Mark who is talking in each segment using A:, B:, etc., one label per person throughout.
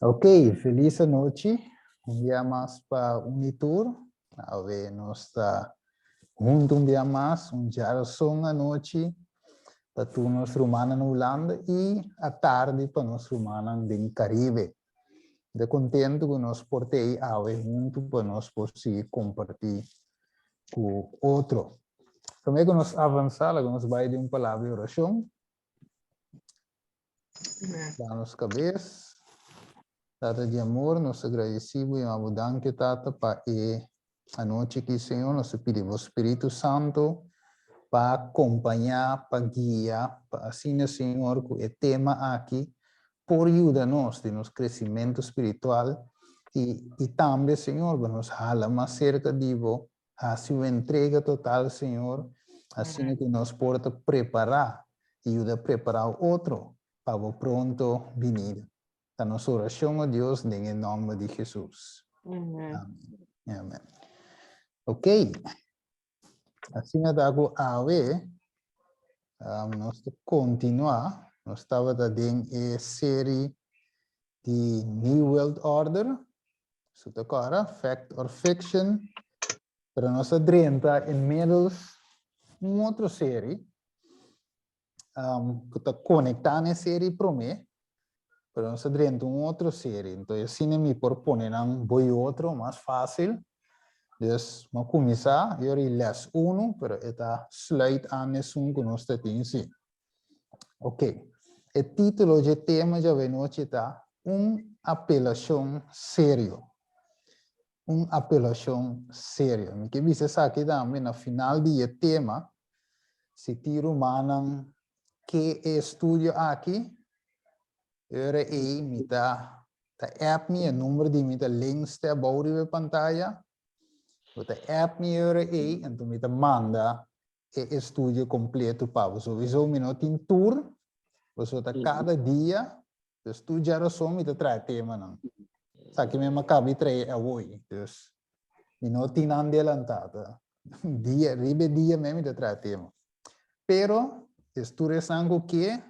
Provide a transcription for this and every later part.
A: Ok, felis anochi. Un dia mas pa Unitur. Awe nos ta huntu un dia mas, un djarason anochi pa tur nos rumannan na Hulanda i atardi pa nos rumannan den Caribe. Mi ta kontentu ku nos por ta ei awe huntu pa nos por sigui kompartí ku otro. Promé ku nos avansá, laga nos bai den un palabra di orashon. Da nos kabes. Tata di amor, nos ta gradisí bo i yama bo danki, Tata, pa e anochi aki, Señor. Nos ta pidi bo Spiritu Santu pa kompañá, pa guia, pa asina, Señor, ku e tema aki por yuda nos den nos kresimentu spiritual i i tambe, Señor, pa nos hala mas serka di bo. Hasi un entrega total, Señor, asina ku nos por ta prepará i yuda prepará otro pa bo pronto binida. Ta nos orashon, o Dios, den e nòmber di Hesus. Amen. Amen. Ok. Asina ta ku awe um, nos ta kontinuá. Nos tabata den e seri di New World Order. Su ta kòrda, fact or fiction. Pero nos a drenta inmiddels un otro seri um, ku ta konektá na e seri promé, pero nos a drenta un otro seri. Entonces asina mi por pone nan boi otro mas fácil. Dus mi a kuminsá, e ora les unu, pero e ta sluit aan esun ku nos ta tin si. Ok. E título dje tema djawe nochi ta Un apelashon serio. Un apelashon serio. Mi ke bisa esaki tambe na final di e tema, si tin rumannan ke e estudio aki, e ora ei mi ta ta app mi, e number di mi ta links te abou riba e pantaya. Bo ta app mi e ora ei, anto mi ta manda e estudio completo pa bo. Sowieso mi no tin tur, pasobra ta cada dia, dus tur djarason mi ta trae temanan. Esaki mi a caba di trae awoy, dus mi no tin nan delanta, ta dia, riba e dia mes mi ta trae tema. Pero, es tur esnan cu ke,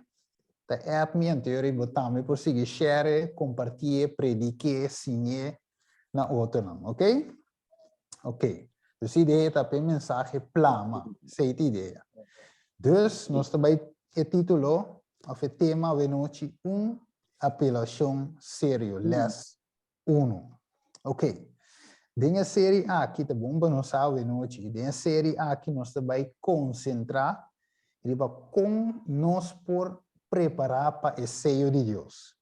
A: ta app mi, anto yori bo tambe por sigui share, compartie, predique, siñe na otronan, ok? Ok, dus idea ta p'e mensahe plama, esei ta idea. Dus nos ta bai e título of e tema awenochi Un apelashon serio, les unu. Ok, den e seri aki ta bon pa nos sa awenochi, den e seri aki nos ta bai konsentrá riba kon nos por prepará pa e seyo di Dios.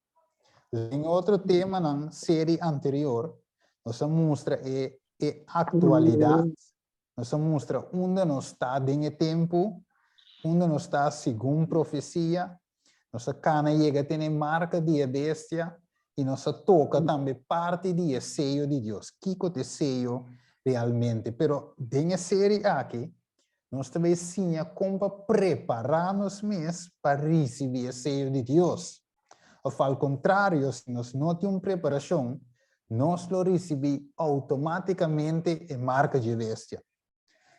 A: Den otro temanan seri anterior nos a mustra e e aktualidat, nos a mustra unda nos ta den e tempu, unda nos ta segun profesia, nos a kana yega tene marka di e bestia i nos a toka tambe parti di e seyo di Dios, kiko ta e seyo realmente. Pero den e seri aki nos ta bay siña kon pa prepará nos mes pa risibí e seyo di Dios. Of al kontrario, si nos no tin un preparashon, nos lo risibí outomátikamente e marka dje bestia,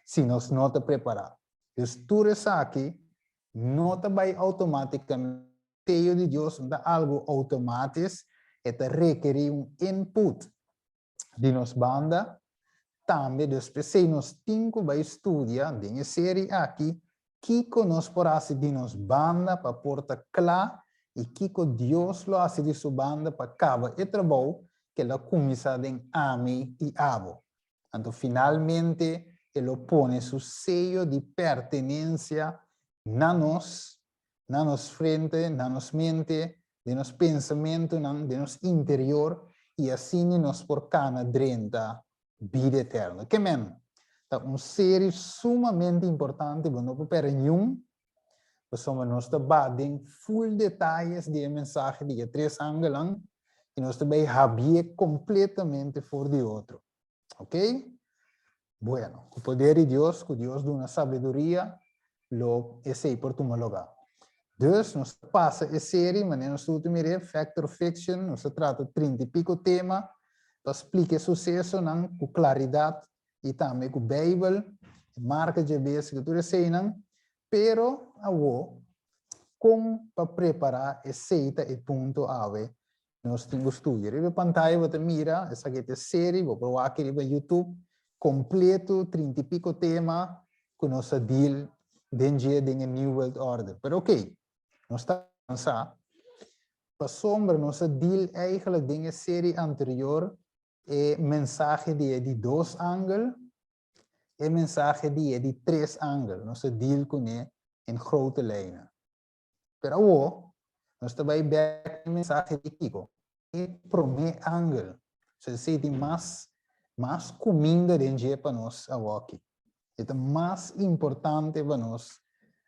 A: si nos no ta prepará. Dus tur esaki no ta bai outomátikamente. Seyo di Dios no ta algu outomátis, e ta rekerí un input di nos banda tambe. Dus p'esei nos tin ku bai studia den e seri aki kiko nos por hasi di nos banda pa por ta kla i kiko Dios lo hasi di su banda pa kaba e trabou ku el a kuminsá den ami i abo. Anto finalmente e lo pone su seyo di pertenensia na nos, na nos frente, na nos mente, den nos pensamentunan, den nos interior, i asina nos por kana drenta bida eterno. Ke men? Ta un seri sumamente importante, bo no por perde niun, pasobra nos ta ba den full detayes di e mensahe di e tres angelnan, i nos ta bai habié kompletamente for di otro. Ok? Bueno, ku poder di Dios, ku Dios duna sabiduria, lo esei por tuma lugá. Dus, nos ta pasa e seri, manera nos tur ta mir'é, Fact or Fiction, nos ta trata trinta i piko tema pa splika e susesonan ku klaridat i tambe ku Beibel, e marka dje bes ku tur eseinan. Pero, awor, kon pa prepará esei ta e punto awe. Nos tin ku studia. Riba e pantaya bo ta mira esaki ta e serie, bo por wak riba YouTube kompleto, trinta i piko tema ku nos a deal den dje den e New World Order. Pero ok, nos ta avansa. Pasobra nos a deal eigenlijk den e serie anterior e mensahe di e di dos angel, e mensahe di e di tres angel. Nos a deal kuné in grote lijnen. Pero awor, nos ta bai bek e mensahe di kiko? E promé angel. So esei tin mas, mas kuminda den dje pa nos awoki. E ta mas importante pa nos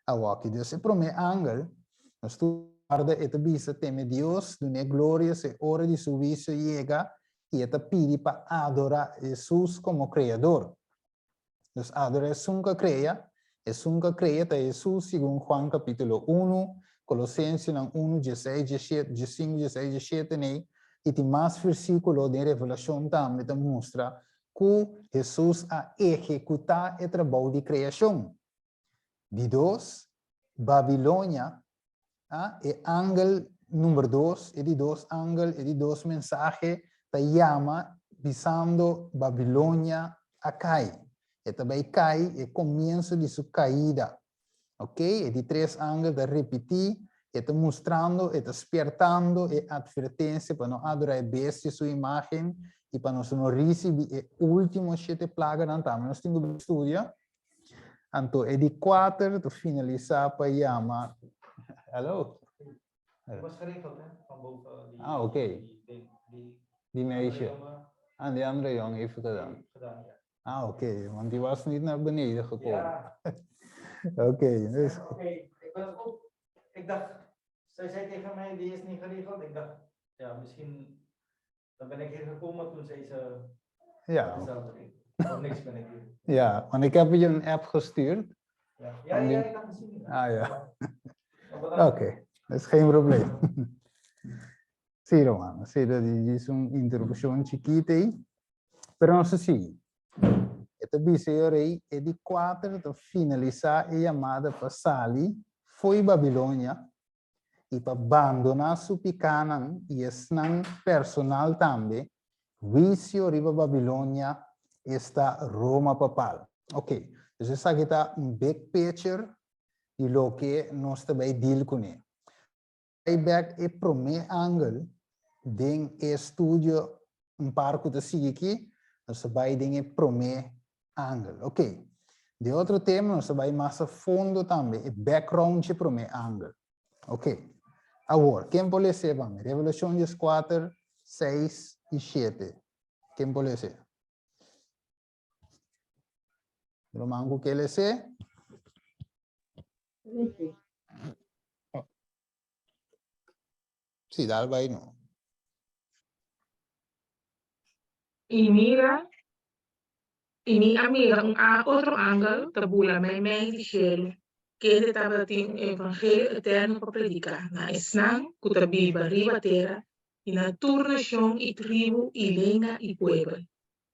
A: awoki. Dus e promé angel, nos tur warda, e ta bisa, Teme Dios, dun'é gloria, si e ora di su huisio yega, i e ta pidi pa adorá Hesus komo Kreador. Nos adora esun ku a krea, esun ku a krea ta Hesus segun Juan kapítulo unu, Kolosensenan unu, dieseis, diesshete, diesinku, dieseis, diesshete nei, i tin mas versíkulo den Revelashon tambe ta mustra ku Hesus a ehekutá e trabou di kreashon. Di dos, Babilonia, a, e angel number dos, e di dos angel, e di dos mensahe ta yama bisando Babilonia a kai. E ta bai kai, e komienso di su kaida. Ok, e di tres angel ta ripití, e ta mustrando, e ta spiertando e atvertensia pa no adorá e bestia su imágen i pa nos no risibí e último shete plaganan tambe nos tin ku bai studia. Anto e di kuater ta finalisá pa yama. Hallo.
B: Het was geregeld, hè? Van boven die,
A: Ah, oké.
B: die, die, die
A: Die
B: andere
A: meisje.
B: jongen
A: Ah, die andere jongen heeft het gedaan.
B: heeft gedaan, ja.
A: Ah, oké, want die was niet naar beneden gekomen.
B: Ja,
A: Oké, dus
B: ja, oké. Ik was ook, ik dacht, zij zei tegen mij, die is niet geregeld. Ik dacht, ja, misschien, dan ben ik hier gekomen, toen zei ze,
A: ja,
B: dezelfde ding. Voor niks ben ik hier.
A: ja, want ik heb je een app gestuurd.
B: Ja, ja,
A: En
B: ja,
A: die-
B: ik had gezien. Ja.
A: Ah ja,
B: Maar bedankt.
A: oké, dat is geen probleem. Sí, Romano, sí, dat is un interrupcion chikito ei. Pero nos ta sigui. E ta bisa e ora ei, e di kuater ta finalisá e yamada pa sali fo'i Babilonia i pa bandoná su pikánan i esnan personal tambe, huisio riba Babilonia, esta Roma papal. Ok, dus esaki ta un big picture di loke nos ta bai deal kuné. Bai bek e promé angel den e studio un par ku ta sigui aki, nos ta bai den e promé angel. Ok, den otro tema nos ta bai mas a fondo tambe, e background dje promé angel. Ok, awor, ken por lese pa mi? Revelashon dieskuater, seis i shete. Ken por lese? Ruman ku ke lese? Sí, dal bai no.
C: I mira, i mi a mira un otro angel ta bula meimei di shelu, kende tabatin un evangelio eterno pa prediká na esnan ku ta biba riba tera i na tur nashon i tribu i lenga i puebel.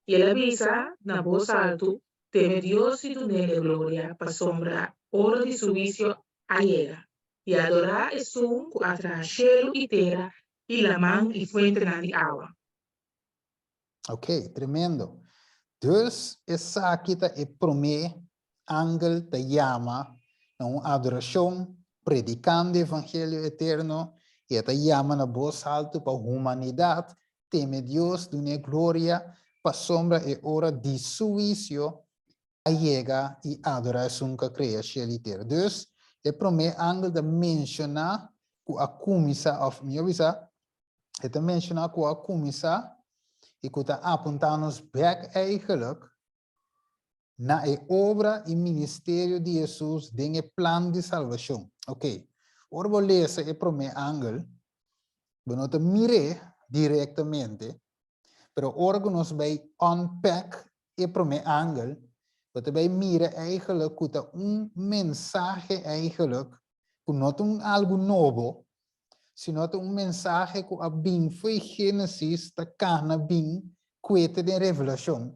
C: I el a bisa na bos altu, Teme Dios i dun'é e gloria, pasobra ora di su huisio a yega, i adorá esun ku a traha shelu i tera i laman i fuentenan di awa.
A: Ok, tremendo. Dus esaki ta e promé angel ta yama na un adorashon, predikando evangelio eterno, i e ta yama na bos haltu pa humanidat teme Dios, dun'é gloria, pasobra e ora di su huisio a yega i adorá esun ku a krea shel i tera. Dus, e promé angel ta menshoná ku a kuminsá, òf mihó bisá, e ta menshoná ku a kuminsá i ku ta apuntá nos bèk eigenlijk na e obra i ministerio di Hesus den e plan di salbashon. Oké, ora bo lesa e promé angel, bo no ta mir'é direktamente, pero ora ku nos bai unpack e promé angel, bo ta bai mira eigenlijk ku ta un mensahe eigenlijk ku no ta un algu nobo, sino ta un mensahe ku a bin fo'i Génesis ta kana bin kuete den Revelashon,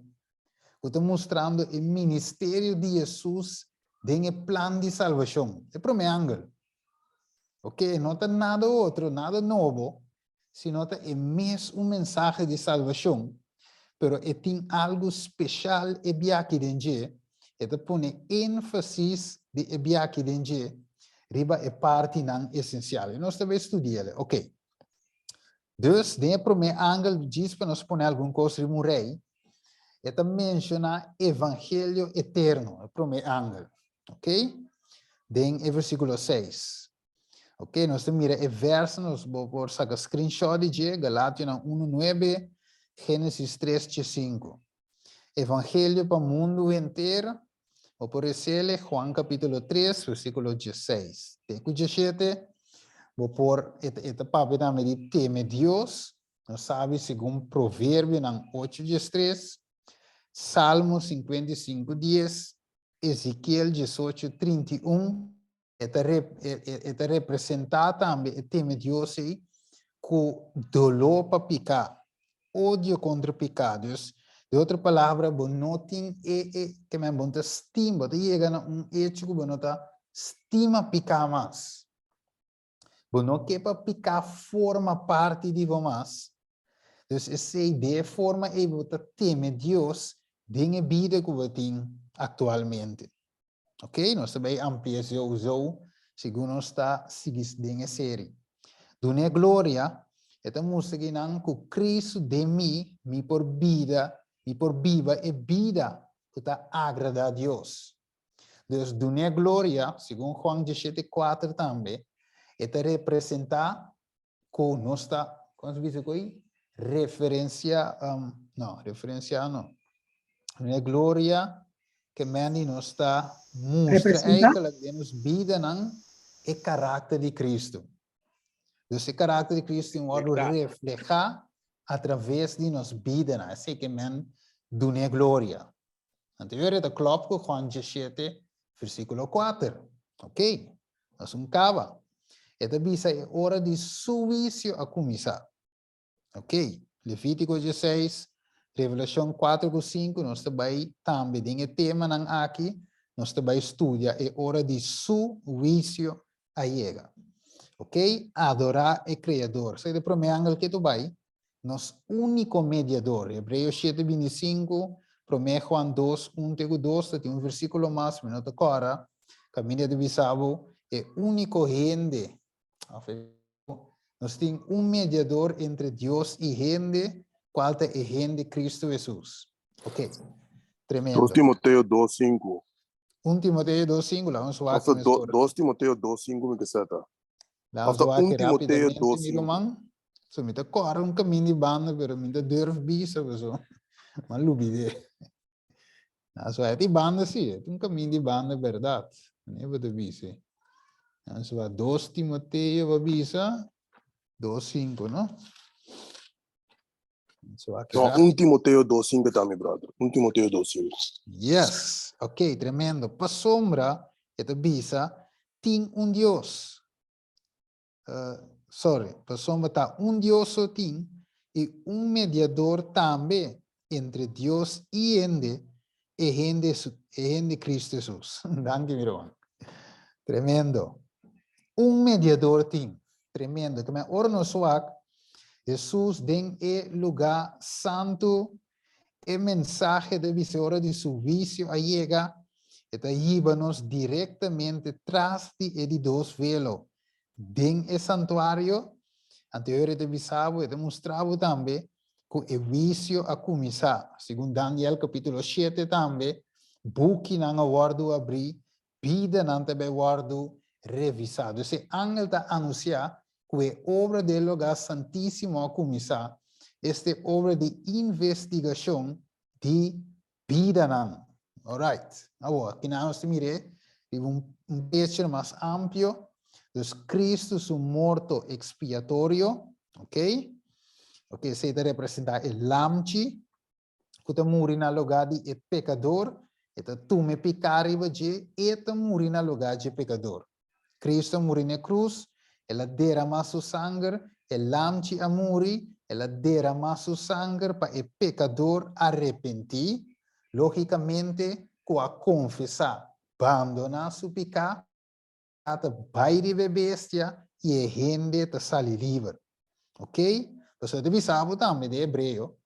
A: ku ta mustrando e ministerio di Hesus den e plan di salbashon. E promé angel. Oke, no ta nada otro, nada nobo. sino ta e mes un mensahe di salbashon, pero e tin algu speshal e biaki den dje, e ta pone énfasis di e biaki den dje riba e partinan esensial. I nos ta bai studi'el. Oké. Dus, den e promé angel, djis pa nos pone algun kos riba un rei, e ta menshoná evangelio eterno, e promé angel. Oké? Den e versíkulo seis. Ok, nos ta mira e verso, nos bo por saka screenshot di dje, Galationan 1, 9, Génesis 3, 5. Evangelio pa mundu henter, bo por resele Juan capítulo 3, versículo 16. Te ku 17, bo por, e ta, e ta papia tambe di teme Dios, nos sabi segun Proverbionan 8, 13, Salmo 55, 10, Ezekiel 18, 31, E ta e ta representá tambe e teme Dios ei ku doló pa piká, odio kontra piká. Dus, di otro palabra, bo no tin e e ke men bo no ta stima, bo ta yega na un echo ku bo no ta stima piká mas. Bo no ke pa piká forma parti di bo mas. Dus esei, den e forma ei bo ta teme Dios den e bida ku bo tin aktualmente. Ok, nos ta bay amplia zo zo segun nos ta sigui den e seri. Dun'é gloria, e ta mustra ki nan ku Cristo den mi, mi por bida, mi por biba e bida ku ta agrada Dios. Dus dun'é gloria, segun Juan 17:4 tambe, e ta representa ku nos ta, kon se bisa ku ei? Referencia, um, no, referencia no. Dun'é gloria ke men di nos ta mustra eigenlijk den nos bidanan e karakter di Cristo. Dus e karakter di Cristo tin wòrdu reflehá a traves di nos bidanan. Esei ke men dun'é gloria. Anto e ta klòp ku Juan 17, versíkulo 4. Ok, nos un kaba. E ta bisa e ora di su huisio a kuminsá. Ok, Levítico 16, Revelacion 4 ku 5, nos ta bai tambe den e temanan aki, nos ta bai studia e ora di su huisio a yega. Ok, adorá e Creador. Esei ta e promé angel ke ta bai, nos úniko mediador. Hebreo 7, 25, promé Juan 2, 1 te ku 2, ta tin un versíkulo mas, mi no ta kòrda, kaminda ta bisa bo e úniko hende, òf e Nos tin un mediador entre Dios i hende, cual ta e hende Cristo Jesus. Ok. Tremendo.
D: 2 Timoteo 2, 5.
A: 1 Timoteo 2, 5, laat ons wak
D: Of do, 2 Timoteo 2, 5 mi ke seta.
A: Laat ons wak 1 Timoteo 2, 5. Mi ruman. So mi ta kore un kamin di banda, pero mi ta durf bisa, so. Ma lubide. Na so di banda sí, un kamin di banda berdad. Nee bo ta bisa. Na so 2 Timoteo ba bisa 2, 5, no?
D: So, no, 1 Timoteo 2, 5 ta mi brother. 1 Timoteo 2, 5.
A: Yes, ok, tremendo. Pasobra, e ta bisa, tin un Dios. Uh, sorry, pasobra ta un Dios so tin i un mediador tambe entre Dios i hende, e hende, e hende Cristo Jesus. Danki, mi ruman. Tremendo. Un mediador tin. Tremendo. Keme ora nos wak, Jesus den e lugá santu, e mensahe ta bisa ora di su huicio a yega, e ta hiba nos directamente tras di e di dos velo den e santuario. Anto e ora e ta bisa bo, e ta mustra bo tambe cu e huicio a cuminsa. Segun Daniel capitulo 7 tambe, bukinan a wordo abri, bidanan ta bay wordo revisa. Dus e angel ta anuncia cu e obra den Lugar Santisimo a cuminsa, esta e obra di investigacion di bidanan. Alright. Awor, aki nan nos ta mir'é riba un un picture mas amplio. Dus Cristo su morto expiatorio, ok? Ok, esei ta representa e lamchi ku ta muri na lugá di e pekador, e ta tuma e piká riba dje, e ta muri na lugá dje pekador. Kristu a muri na e krus, el a deramá su sanger, e lamchi a muri, el a deramá su sanger pa e pekador arepentí, lógikamente ku a konfesá, bandoná su piká, ta bai riba e bestia i e hende ta sali liber. Ok? Pasobra ta bisa bo tambe den Hebreo,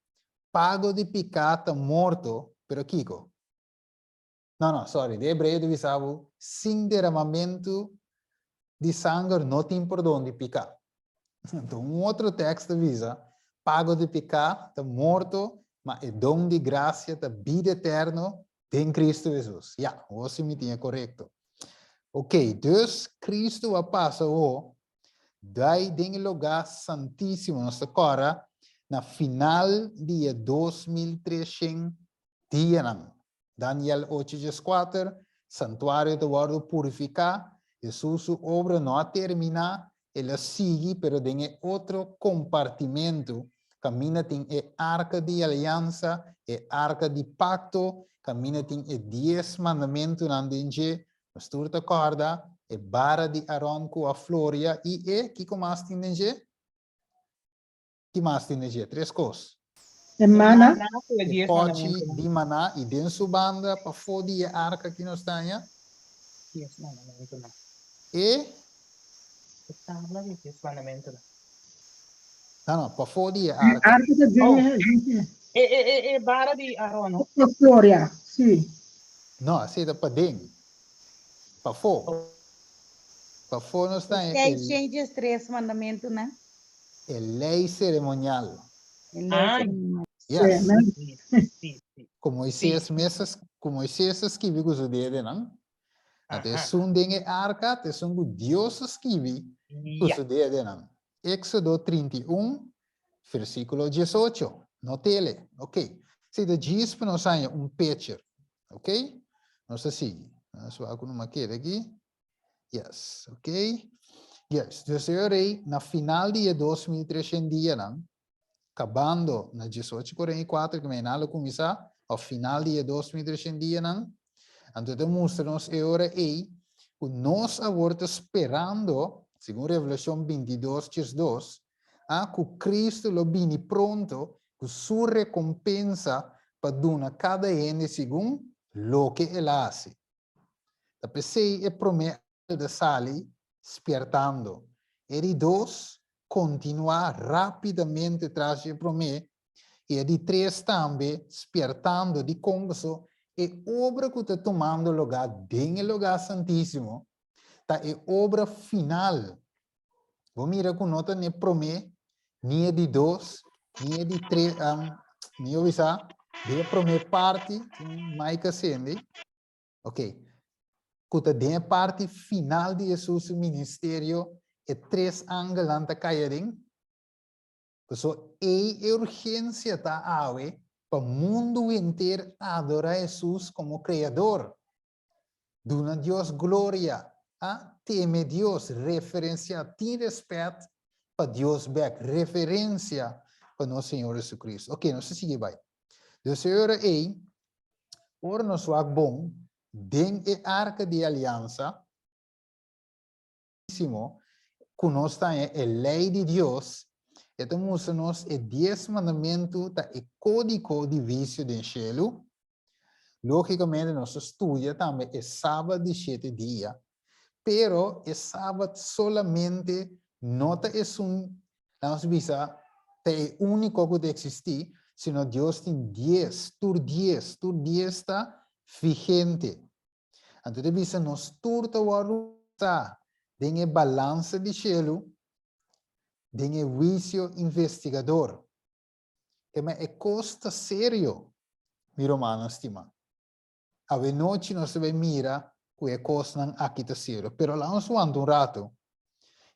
A: pago di piká ta morto, pero kiko? No, no, sorry, den Hebreo ta bisa bo, sin deramamentu di sanger no tin pordon di piká. Anto un otro tekst ta bisa, pago di piká ta morto, ma e don di grasia ta bida eterno den Cristo Hesus. Ya, awor si mi tin e korekto. Ok, dus Cristo a pasa awor dai den e lugá santísimo. Nos ta kòrda na final di e 2300 dianan. Daniel ocho dieskuater, Santuario ta wòrdu purifiká, Hesus su obra no a terminá, el a sigui pero den e otro kompartimentu kaminda tin e arka di aliansa, e arka di pakto, kaminda tin e dies mandamentunan den dje, nos tur ta kòrda e bara di Aron ku a floria i e, kiko mas tin den dje? Ki mas tin den dje? Tres kos.
E: E mana.
A: E pòchi di maná i den su banda pafó di e arka ki nos ta haña.
C: Dies mandamentunan.
A: E.
C: E tabla di dies mandamentunan.
A: No, no, pafó di e arka.
E: E arka ta den e.
C: E, e, e, e bara di Aron, no?
E: Pa floria, si.
A: No, esei ta paden. Pafó. Pafó nos ta haña e.
F: 603 mandamentunan.
A: E lei seremonial.
F: E lei seremonial.
A: Yes. Ku Moises mes a, ku Moises a skibi ku su dedenan. Anto esun den e arka ta esun ku Dios a skibi ku su dedenan. Éxodo 31, versíkulo 18. Notele. Ok. Si ta djis pa nos haña un picture. Ok. Nos ta sigui. Nos wak ku numa keda aki. Yes, ok. Yes, dus e rei na final di e 2300 dianan, kabando na 1844 ku mei lo kuminsá, òf final di e 2300 dianan, anto ta mustra nos e ora ei ku nos awor ta sperando, segun Revelashon 22 diesdos, a ku Kristu lo bini pronto ku su rekompensa pa duna kada hende segun loke el a hasi. Ta p'esei e promé angel ta sali spiertando. E di dos kontinuá rápidamente tras di e promé, i e di tres tambe spiertando. Dikon? Pasobra e obra ku ta tumando lugá den e lugá santísimo ta e obra final. Bo mira ku no ta ni e promé, ni e di dos, ni e di tres, mi yo bisa, di e promé parti, tin mic a sende. Ok. Ku ta den e parti final di Hesus su ministerio e tres angelnan ta kai aden. Paso ei e urgensia ta awe pa mundu henter adora Hesus komo Kreador. Duna Dios gloria, a teme Dios, referensia, tin respet pa Dios bek, referensia pa nos Señor Jesucristo. Ok, nos ta sigui bai. Dus e ora ei, Ora nos wak bon den e arka di aliansa, ku nos ta haña e lei di Dios, e ta mustra nos e Dies Mandamentu ta e kódigo di wisio den shelu. Lógikamente nos ta studia tambe e Sabat di shete dia, pero e Sabat solamente no ta esun Laga nos bisa, ta e úniko ku ta eksistí, sino Dios tin dies, tur dies, tur dies ta vigente. Anto ta bisa nos tur ta wòrdu usá den e balansa di shelu, den e huisio investigador. Kema e kos ta serio, mi rumannan stimá. Awenochi nos ta bai mira ku e kosnan aki ta serio. Pero laga nos wanta un ratu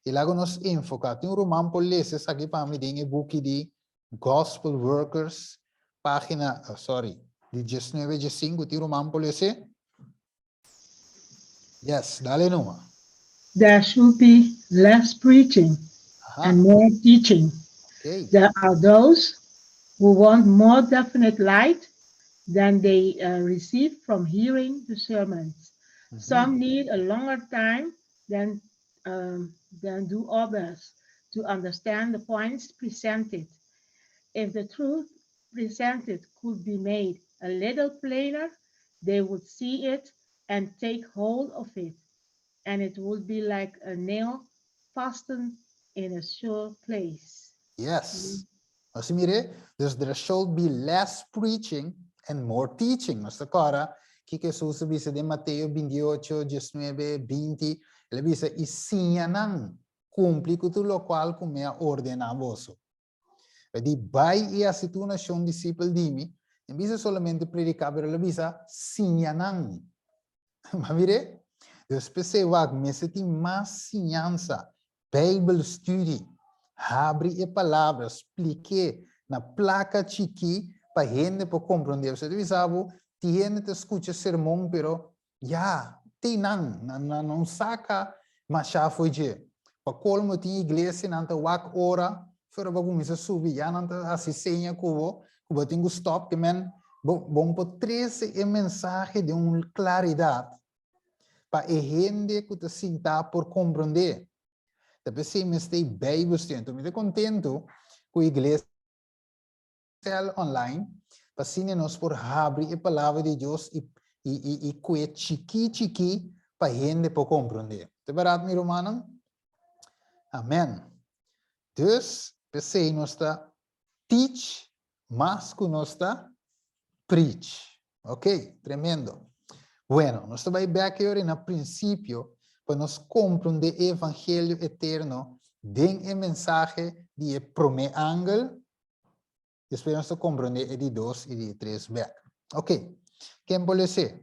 A: i laga nos enfoká. Tin un ruman por lesa esaki pa mi den e buki di Gospel Workers, página, sorry, di diesnuebe diesinku. Tin ruman por les'é? Yes, dale numa.
E: There should be less preaching and more teaching. There are those who want more definite light than they receive from hearing the sermons. Some need a longer time than do others to understand the points presented. If the truth presented could be made a little plainer, they would see it and take hold of it, and it would be like a nail fastened in a sure place.
A: Yes. Nos mire, dus there should be less preaching and more teaching. Nos ta kora kiko Hesus a bisa den Mateo 28, 19, 20. El a bisa, i siña nan kumpli ku tur lokual ku mi a ordená boso. E di, bai i hasi tur nashon disipel di mi. No bisa solamente prediká, pero el a bisa siña nan. Ma mire, dus p'esei wak mester tin mas siñansa, Bijbelstudie. Habri e palabra, splik'é na plaka chikí pa hende por komprondé. Bo ta bisa bo, tin hende ta skucha sermon pero ya, te nan, nan nan no saka mashá fo'i dje. Pa kolmo tin iglesianan ta wak ora fuera bo a kuminsá subi, ya nan ta hasi seña ku bo, ku bo tin ku stòp, ke men bo bo por trese e mensahe den un klaridat pa e hende ku ta sintá por komprondé. Ta p'esei mester e Bijbelstudie. Anto mi ta kontentu ku iglesia online pa asina nos por habri e Palabra di Dios i i i i kue chikí chikí pa hende por komprondé. Ta bèrdat mi rumannan? Amèn. Dus, p'esei nos ta teach mas ku nos ta preach. Ok, tremendo. Bueno, nos ta bai bek e ora na prinsipio pa nos komprondé e evangelio eterno den e mensahe di e promé angel, despues nos ta komprondé e di dos i di e tres bek. Ok, ken por les'é?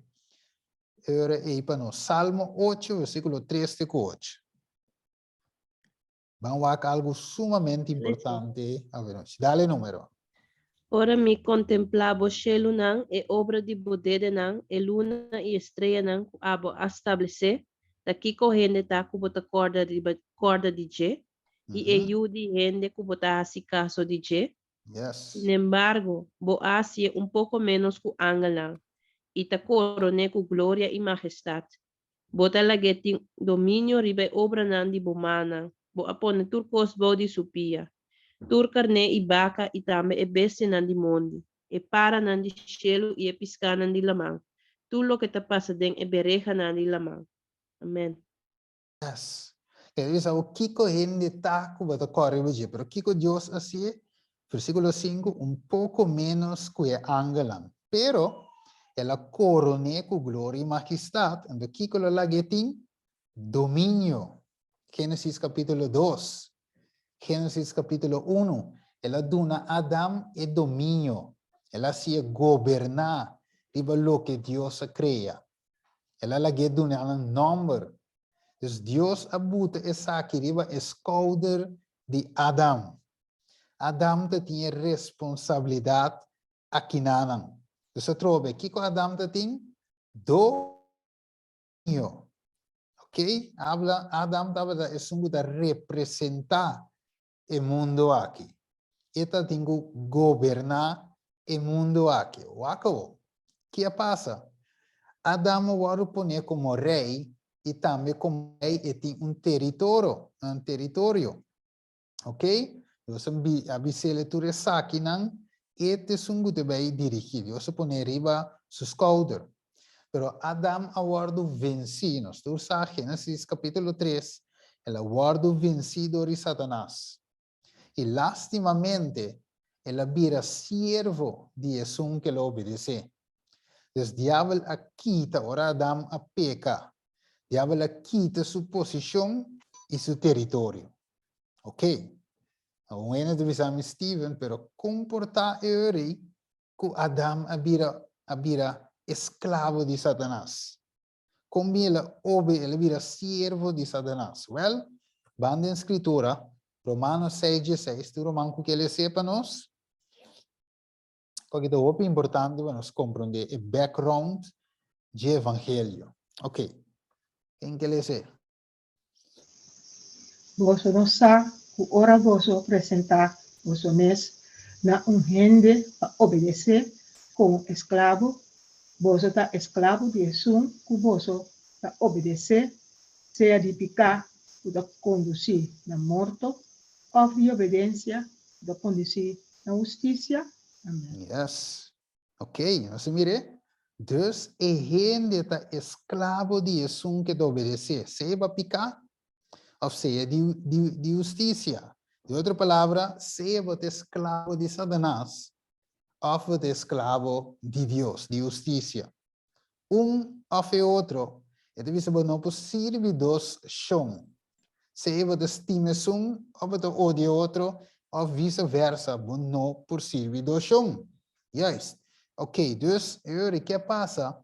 A: E ora ei pa nos. Salmo ocho, versíkulo tres te ku ocho. Ban wak algu sumamente importante awe nochi. Dale numero.
G: Ora mi kontemplá bo shelunan, e obra di bo dedenan, e luna i e streanan ku abo a stablesé, ta kiko hende ta ku bo ta kòrda riba kòrda di dje, i e yu di hende ku bo ta hasi kaso di dje? Sinembargo, bo a hasié un poko ménos ku angelnan, i ta koron'é ku gloria i magestat. Bo ta lag'é tin dominio riba e obranan di bo mannan. Bo a pone tur kos bou di su pia, tur karné i baka i tambe e bestianan di mondi, e paranan di shelu i e piskánan di laman, tur loke ta pasa den e berehanan di laman. Amèn.
A: Yes. E bisa bo kiko hende ta ku bo ta kòrre riba dje, pero kiko Dios a si'e? Versíkulo sinku, Un poko ménos ku e angelnan, pero el a koron'é ku gloria i mahistat, anto kiko lo lag'é tin? Dominio. Génesis kapítulo dos. Génesis kapítulo unu, el a duna Adam e dominio, el a hasié goberná riba loke Dios a krea. El a lag'é duna nan nòmber. Dus Dios a buta esaki riba e skouder di Adam. Adam ta tin e responsabilidat akinanan. Dus atrobe, kiko Adam ta tin? Dominio. Ok? Abla, Adam tabata esun ku ta representá e mundu aki. E ta tin ku goberná e mundu aki. Wak awor. Ki a pasa? Adam a wòrdu poné komo rei i tambe komo rei e tin un teritoro, un teritorio. Ok? Dios a bi, a bis'el tur esakinan, e ta esun ku ta bai dirigí. Dios a poné riba su skouder. Pero Adam a wòrdu vensí. Nos tur sa Génesis kapítulo tres, el a wòrdu vensí dor di Satanas. I lástimamente el a bira siervo di esun ku el a obedesé. Dus diabel a kita, ora Adam a peka, diabel a kita su posishon i su teritorio. Ok. Un hende ta bisa mi, Steven, pero kon por ta e ora ei ku Adam a bira a bira esklabo di Satanas? Kon bin el a obe el a bira siervo di Satanas? Wèl, ban den Skritura, Romanos seis dieseis, tur ruman ku ke les'é pa nos, pasobra ta hopi importante pa nos komprondé e background dje evangelio. Ok, ken ke les'é?
E: Boso no sa ku ora boso presentá boso mes na un hende pa obedesé komo esklabo, boso ta esklabo di esun ku boso ta obedesé, sea di piká ku ta kondusí na morto òf di obedensia ku ta kondusí na hustisia? Amèn.
A: Yes. Ok, nos a mir'é. Dus e hende ta esklabo di esun ke ta obedesé, sea pa piká òf sea di, di, di hustisia. Di otro palabra, sea bo ta esklabo di Satanas òf bo ta esklabo di Dios, di hustisia. Un òf e otro, e ta bisa bo no por sirbi dos shon. Sea bo ta stima esun òf bo ta odia e otro, òf vise versa, bo no por sirbi dos shon. Juist. Ok, dus, e ora ke a pasa?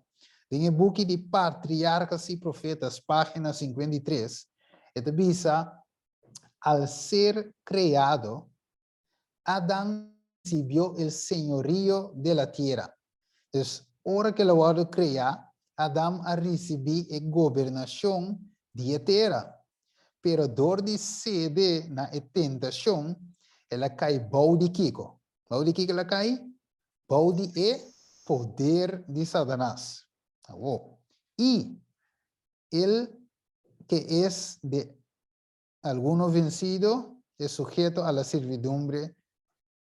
A: Den e buki di Patriarcas y Profetas, pagina 53, e ta bisa, Al ser creado, Adan recibió el señorío de la tierra. Dus, ora ke el a wòrdu kreá, Adam a risibí e gobernashon di e tera. Pero dor di sede na e tentashon, el a kai bou di kiko? Bou di kiko el a kai? Bou di e poder di Satanas. Awor, i el ke es de alguno vencido es sujeto a la servidumbre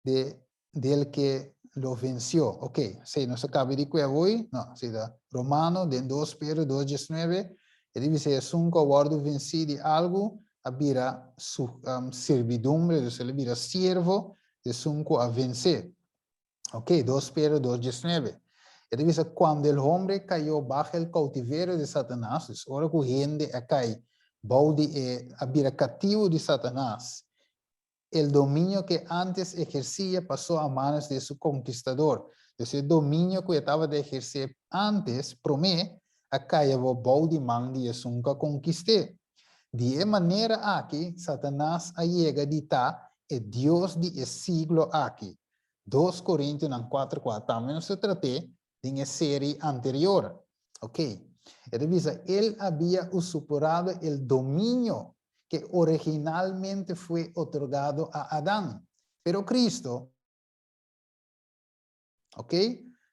A: de del que lo venció. Ok, sí, nos a caba di kue hoy, no, sí, da Romano, den 2 Pedro 2, 19, e di bisa esun ku a wòrdu vencí di algu a bira su um, servidumbre, dus el a bira siervo di esun ku a vencé. Ok, 2 Pedro 2, 19. E ta bisa, cuando el hombre cayó bajo el cautiverio de Satanás, dus ora ku hende a kai bou di e, a bira kativo di Satanás, el dominio que antes ejercía pasó a manos de su conquistador. Dus e dominio ku e tabata ehersé antes, promé, a kai awor bou di man di esun ku a konkist'é. Di e manera aki, Satanas a yega di ta e dios di e siglo aki. Dos Korintionan kuater kua tambe nos a trat'é den e seri anterior. Ok. E ta bisa, El habia usurporado el dominio que originalmente fue otorgado a Adán. Pero Cristo, ok,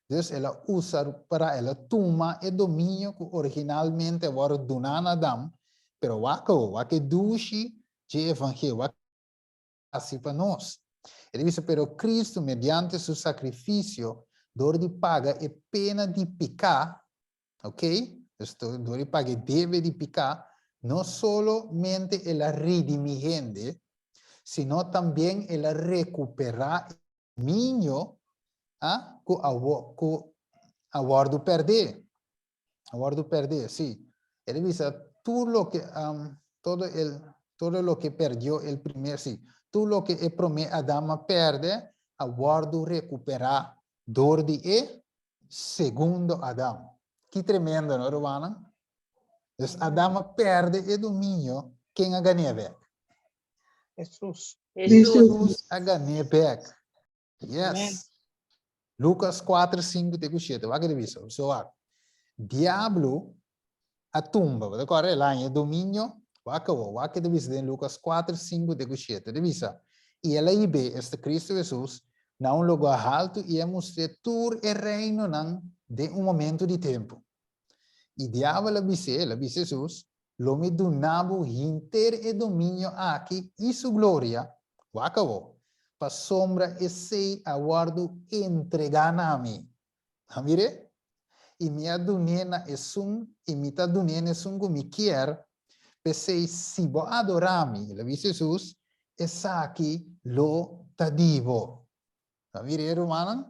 A: dus el a usurpará, el a tuma e dominio cu originalmente a wòrdu duná na Adán, pero wak awor, wak e dushi dje evangelio, wak hasi pa nos. E ta bisa, Pero Cristo, mediante su sacrificio, dor di paga e pena di picá, ok, dus dor di paga e debe di picá, no solomente el a redimi hende, sino tambien el a recuperá e dominio, ah, cu a cu a wordo perdé. A wordo perdé, sí. E ta bisa, tur loke, um, todo el, todo loke perdió el primer, sí, tur loke e promé Adam a perde, a wordo recuperá dor di e segundo Adam. Ki tremendo, no, rumannan? Dus Adam a perde e dominio, ken a gané bek?
C: Jesús.
A: Jesús a gané bek. Yes. Lucas 4, 5 te ku 7. Wak e bisa. So wak. Diablo a tumba. Bo ta kòrda el haña dominio? Wak awor. Wak e ta bisa den Lucas 4, 5 te ku 7. Ta bisa, I el a hib'é, esta Cristo Hesus, na un lugá haltu i a mustr'é tur e reinonan den un momento di tempu. I diabel a bis'é, el a bisa Hesus, Lo mi duna bo henter e dominio aki i su gloria, wak awor, pasobra esei a wòrdu entregá na mi. A mir'é? I mi a dun'é na esun, i mi ta dun'é na esun ku mi kier, p'esei si bo adorá mi, el a bisa Hesus, esaki lo ta di bo. A mir'é, rumannan?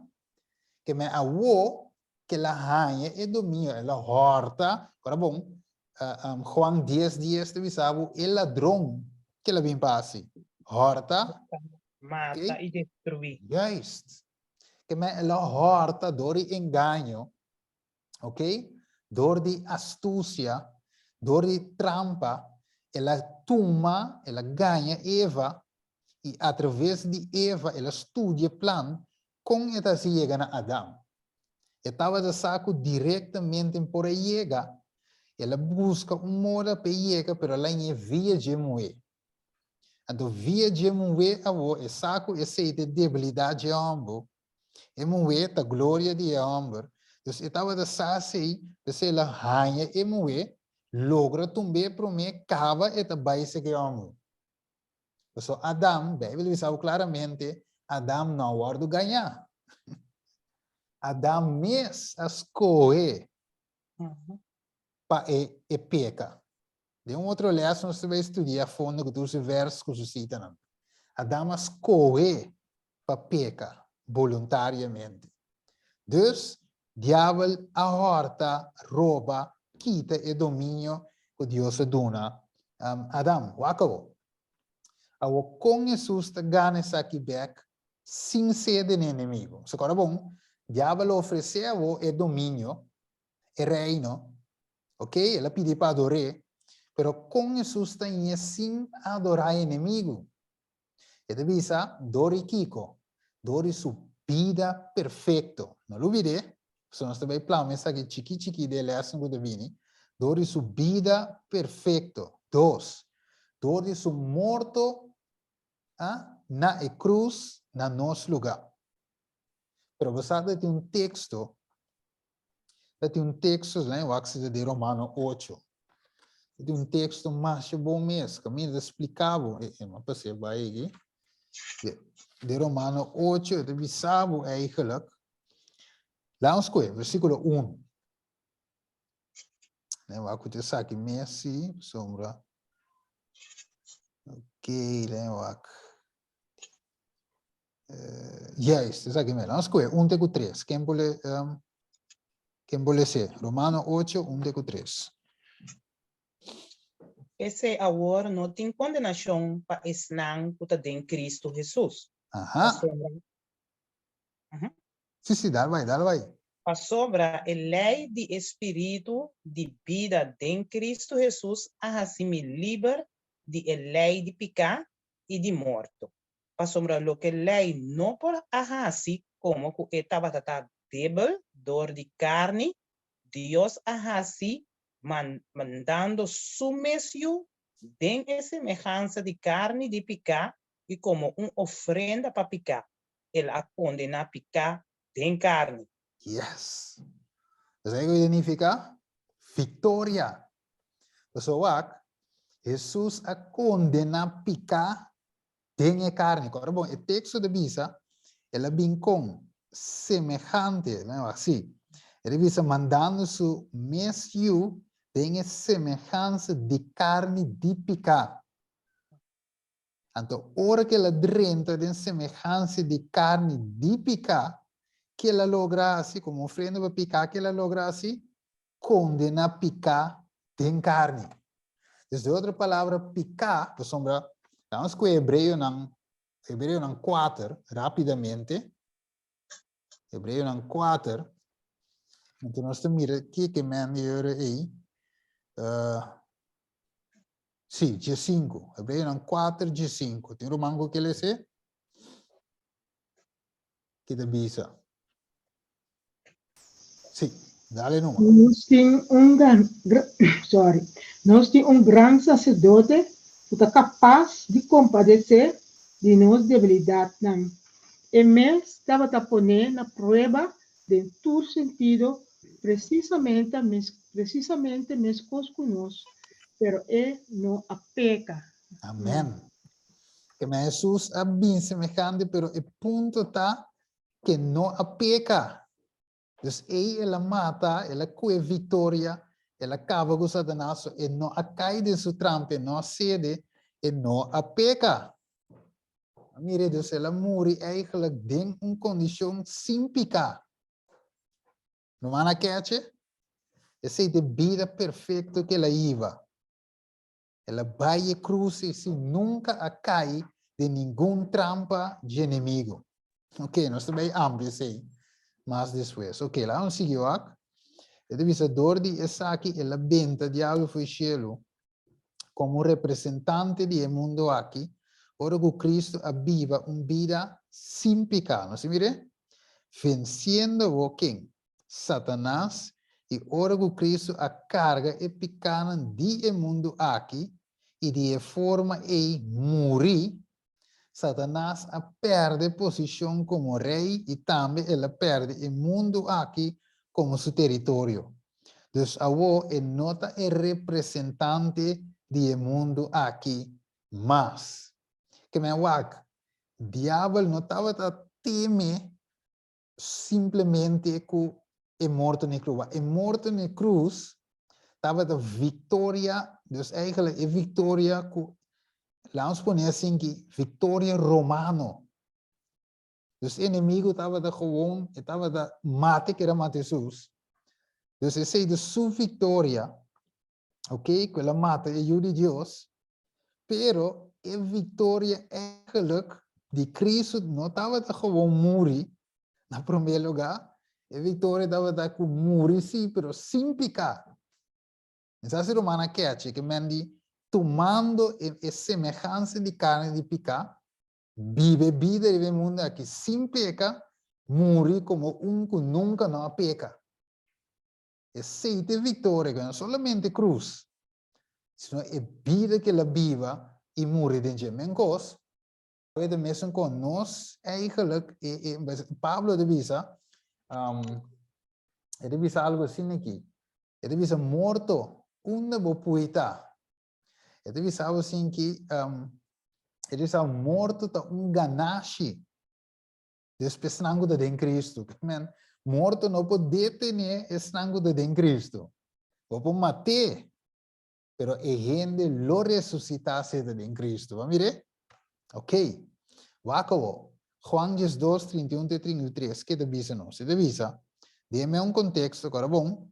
A: Ke men awor ke el a haña e dominio, el a hòrta, ora bon, Juan dies dies ta bisa bo e ladron ke el a bin pa hasi, hòrta,
C: Mata i destruí.
A: Juist. Ke men el a hòrta dor di engaño, ok, dor di astusia, dor di trampa, el a tuma, el a gaña Eva, i atraves di Eva el a studia plan kon e ta hasi yega na Adam. E tabata sa ku direktamente por a yega, el a buska un moda pa e yega, pero el a ñe via dje muhé. Anto via dje muhé awor e sa ku esei ta e debilidat dje hòmber, e muhé ta gloria di e hòmber, dus e tabata sa esei, p'esei el a haña e muhé, logra tumb'é promé, kaba e ta bai seka e hòmber. Pasobra Adam, Beibel ta bisa bo klaramente, Adam no a wòrdu gañá. Adam mes a skohe pa e e peka. Den un otro lès nos ta bai studia a fondo ku tur su vèrs ku su sitanan. Adam a skohe pa peka boluntariamente. Dus, Diabel a hòrta, roba, kita e dominio ku Dios a duna Adam. Wak awor. Awor, kon Hesus ta gana esaki bèk sin sede n'e enemigu? So kòrda bon, Diabel a ofresé awor e dominio, e reino, ok, el a pidi pa ador'é, pero kon Hesus ta ñe sin adorá e enemigu? E ta bisa, Dor di kiko? Dor di su bida perfekto. No lubid'é, pasobra nos ta bai plama esaki chikí chikí den e lèsnan ku ta bini. Dor di su bida perfekto. Dos, dor di su morto na e krus na nos lugá. Pero bo sa ta tin un teksto, ta tin un teksto, laña wak si ta den Romano ocho. Ta tin un teksto masha bon mes, kaminda ta splika bo, e e, m'a pas'é bai aki. Den Romano ocho e ta bisa bo eigenlijk, laña nos kohe versíkulo unu. Laña wak ku ta esaki mes si, pasobra, ok, laña wak. Juist, esaki mero. Nos kohe un te ku tres. Ken por le, um, ken por lese? Romano 8, un te ku tres.
H: P'esei awor no tin kondenashon pa esnan ku ta den Kristu Hesus.
A: Aha.
H: Pasobra, Ujú.
A: Sí, sí, dal bai, dal bai.
H: Pasobra e lei di e spiritu di bida den Kristu Hesus a hasi mi liber di e lei di piká i di morto. Pasobra loke lei no por a hasi komo ku e tabata ta debel dor di karni, Dios a hasi mandando su mes Yu den e semehansa di karni di piká i komo un ofrenda pa piká, el a kondená piká den karni.
A: Yes! Esei ku signifiká viktoria. Pasobra wak, Hesus a kondená piká den e karni. Kòrda bon, e teksto ta bisa, el a bin kon semehante, sí, el a bisa mandando su mes Yu den e semehansa di karni di piká. Anto ora ku el a drenta den semehansia di karni di piká, ke el a logra hasi? Komo ofrenda pa piká, ke el a logra hasi? Kondená piká den karni. Dus den otro palabra, piká, pasobra, laga nos kohe Hebreonan, Hebreonan kuater, rápidamente. Hebreonan kuater, anto nos ta mira kiko men di ora ei. Uh, sí, diesinku. Hebreonan kuater, diesinku. Tin ruman ku ke lese? Ki ta bisa? Sí, dale numa.
E: Nos tin un gran, sorry, nos tin un gran saserdote ku ta kapas di kompadesé di nos debilidatnan. E mes tabata poné na prueba den tur sentido, presisamente presisamente meskos ku nos, pero e no a peka.
A: Amèn. Keme Hesus a bin semehante, pero e punto ta ke no a peka. Dus ei el a mata, el a kue viktoria, el a kaba ku Satanas, so e no a kai den su trampa, e no a sede, e no a peka. Mire, dus el a muri eigenlijk den un kondishon sin pika. No man a keche? Esei ta e bida perfekto ku el a hiba. El a bai e krus i sin nunka a kai den ningun trampa dje enemigu. Ok, nos ta bai amplia esei mas despues. Ok, laga nos sigui wak. E ta bisa dor di esaki el a benta diablo fo'i shelu komo un representante di e mundu aki, ora ku Kristu a biba un bida sin piká. Nos a mir'é? Vensiendo bo ken? Satanas, i ora ku Kristu a karga e pikánan di e mundu aki i di e forma ei muri, Satanas a pèrdè posishon komo rei i tambe el a pèrdè e mundu aki komo su teritorio. Dus awor e no ta e representante di e mundu aki mas. Ke men wak, Diabel no tabata teme simplemente ku e morto na e krus. E morto na e krus tabata viktoria, dus eigenlijk e viktoria ku. Laat ons pone asin ki victoria romano. Dus enemigo tabata gewoon, e tabata mate que era mata Jesus. Dus esei de su victoria, ok, ku el a mata e yu di Dios, pero e victoria eigenlijk di Cristo no tabata gewoon muri na primer lugar, e victoria tabata ku muri sí, pero sin piká. Sa si ruman a kechi ke men di tumando e, e semehansa di karni di piká, biba e bida riba e mundu aki sin peka, muri komo un ku nunka no a peka. Esei ta e viktoria, ku no solamente krus, sino e bida ku el a biba i muri den dje. Menkos, e ta mesun kon nos eigenlijk, e, e, Pablo ta bisa, um, e ta bisa algo asina aki, e ta bisa morto, unda bo pui ta? E ta bisa bo sin ki, um, e ta bisa morto ta un ganashi. Despues esnan ku ta den Cristo. Men, morto no por detené esnan ku ta den Cristo. Bo por mat'é, pero e hende lo resusitá si e ta den Cristo. Bo a mir'é? Ok. Wak awor. Juan 12, 31 te 33, ke ta bisa nos? E ta bisa, den e un konteksto, ku ora bon,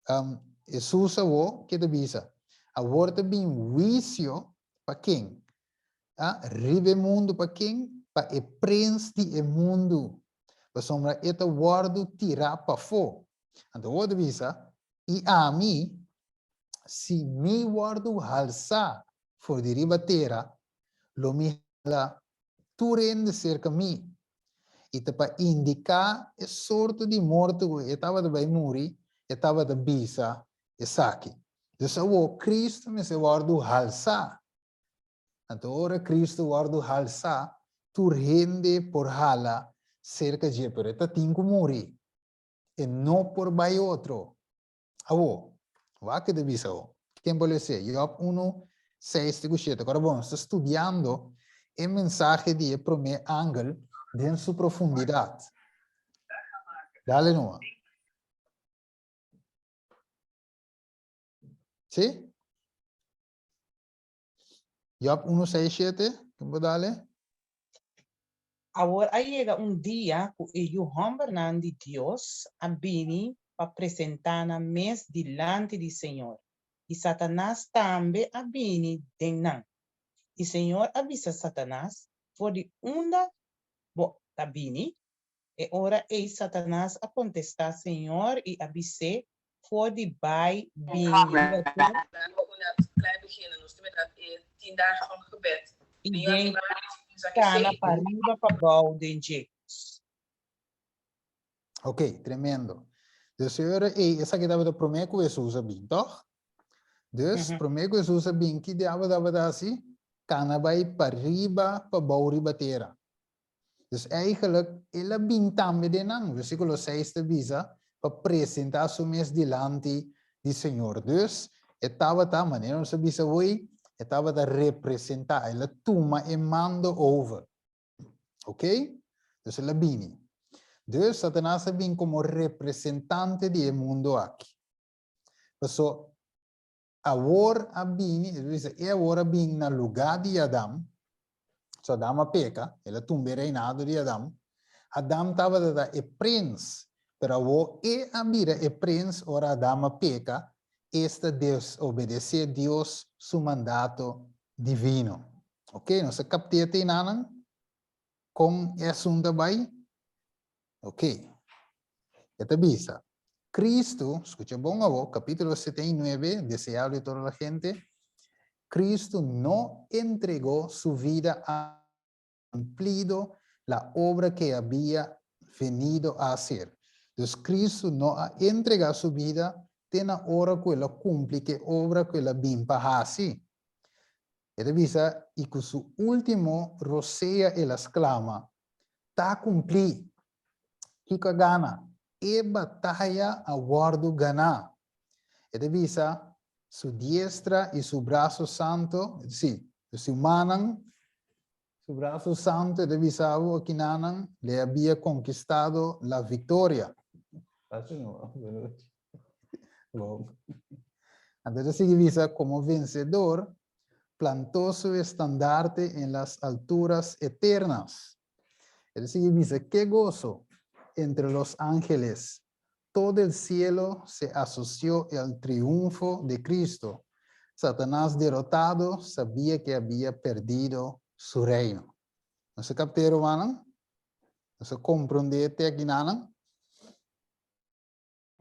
A: Um, Hesus awor, ke ta bisa? Awor ta bin huisio pa ken? Ah, riba e mundu pa ken? Pa e prins di e mundu. Pasobra e ta wòrdu tirá pafó. Anto awor ta bisa, I ami, si mi wòrdu halsá for di riba tera, lo mi hala tur hende serka mi. I ta pa indiká e sorto di morto ku e tabata bai muri, e tabata bisa esaki. Dus awor Kristu mester wòrdu halsá. Anto ora Kristu wòrdu halsá, tur hende por hala serka dje, pero e ta tin ku muri. E no por bai otro. Awor, wak ke ta bisa awor. Ken por lese? Job 1, 6 te ku 7. Kora bon, nos ta studiando e mensahe di e promé angel den su profundidat. Dale numa. Sí? Job 1, 6, 7. Ken por dale?
H: Awor a yega un dia ku e yu hòmbernan di Dios a bini pa presentá nan mes dilanti di Señor, i Satanas tambe a bini den nan. I Señor a bisa Satanas, For di unda bo ta bini? E ora ei Satanas a kontestá Señor i a bis'é, For di bai bini riba tur i den kana pariba pabou den dje.
A: Ok, tremendo. Dus e ora ei, esaki tabata promé ku Hesus a bin, tòg? Dus, promé ku Hesus a bin, ki diabel tabata hasi? Kana bai pariba pabou riba tera. Dus eigenlijk, el a bin tambe den nan. Versíkulo 6 ta bisa, pa presentá su mes dilanti di Señor. Dus, e tabata, manera nos a bisa hoy, e tabata representá, el a tuma e mando over. Ok? Dus el a bini. Dus, Satanas a bin komo representante di e mundo aki. Paso, awor a bini, e bisa, e awor a bin na lugá di Adam, so Adam a peka, el a tumba e reinado di Adam, Adam tabata ta e prins, pero awor e a bira e prins ora Adam a peka, esta desobedesé Dios su mandato divino. Ok, nos a kapt'é te enanan? Kon e asuntu a bai? Ok. E ta bisa, Cristo, scucha bon awo, capítulo 79, deseado de toda la gente, Cristo no entregó su vida a cumplido la obra que había venido a hacer. Dus Cristo no a entrega su vida te na ora cu el a cumpli cu e obra cu el a bin pa haci. E ta bisa, y cu su ultimo rosea el a sclama, Ta cumplí! Kiko a gana? E bataya a wòrdu ganá. E ta bisa, Su diestra i su braso santo, sí, su mannan, su braso santo, e ta bisa bo akinanan, le habia konkistado la viktoria. Anto e ta sigui bisa, komo vensedor. Plantó su estandarte en las alturas eternas. E ta sigui bisa, Ke goso entre los ángeles! Todo el cielo se asoció al triunfo de Cristo. Satanás derotado sabía que había perdido su reino. Nos a capt'é, rumannan? Nos a comprendé te akinanan?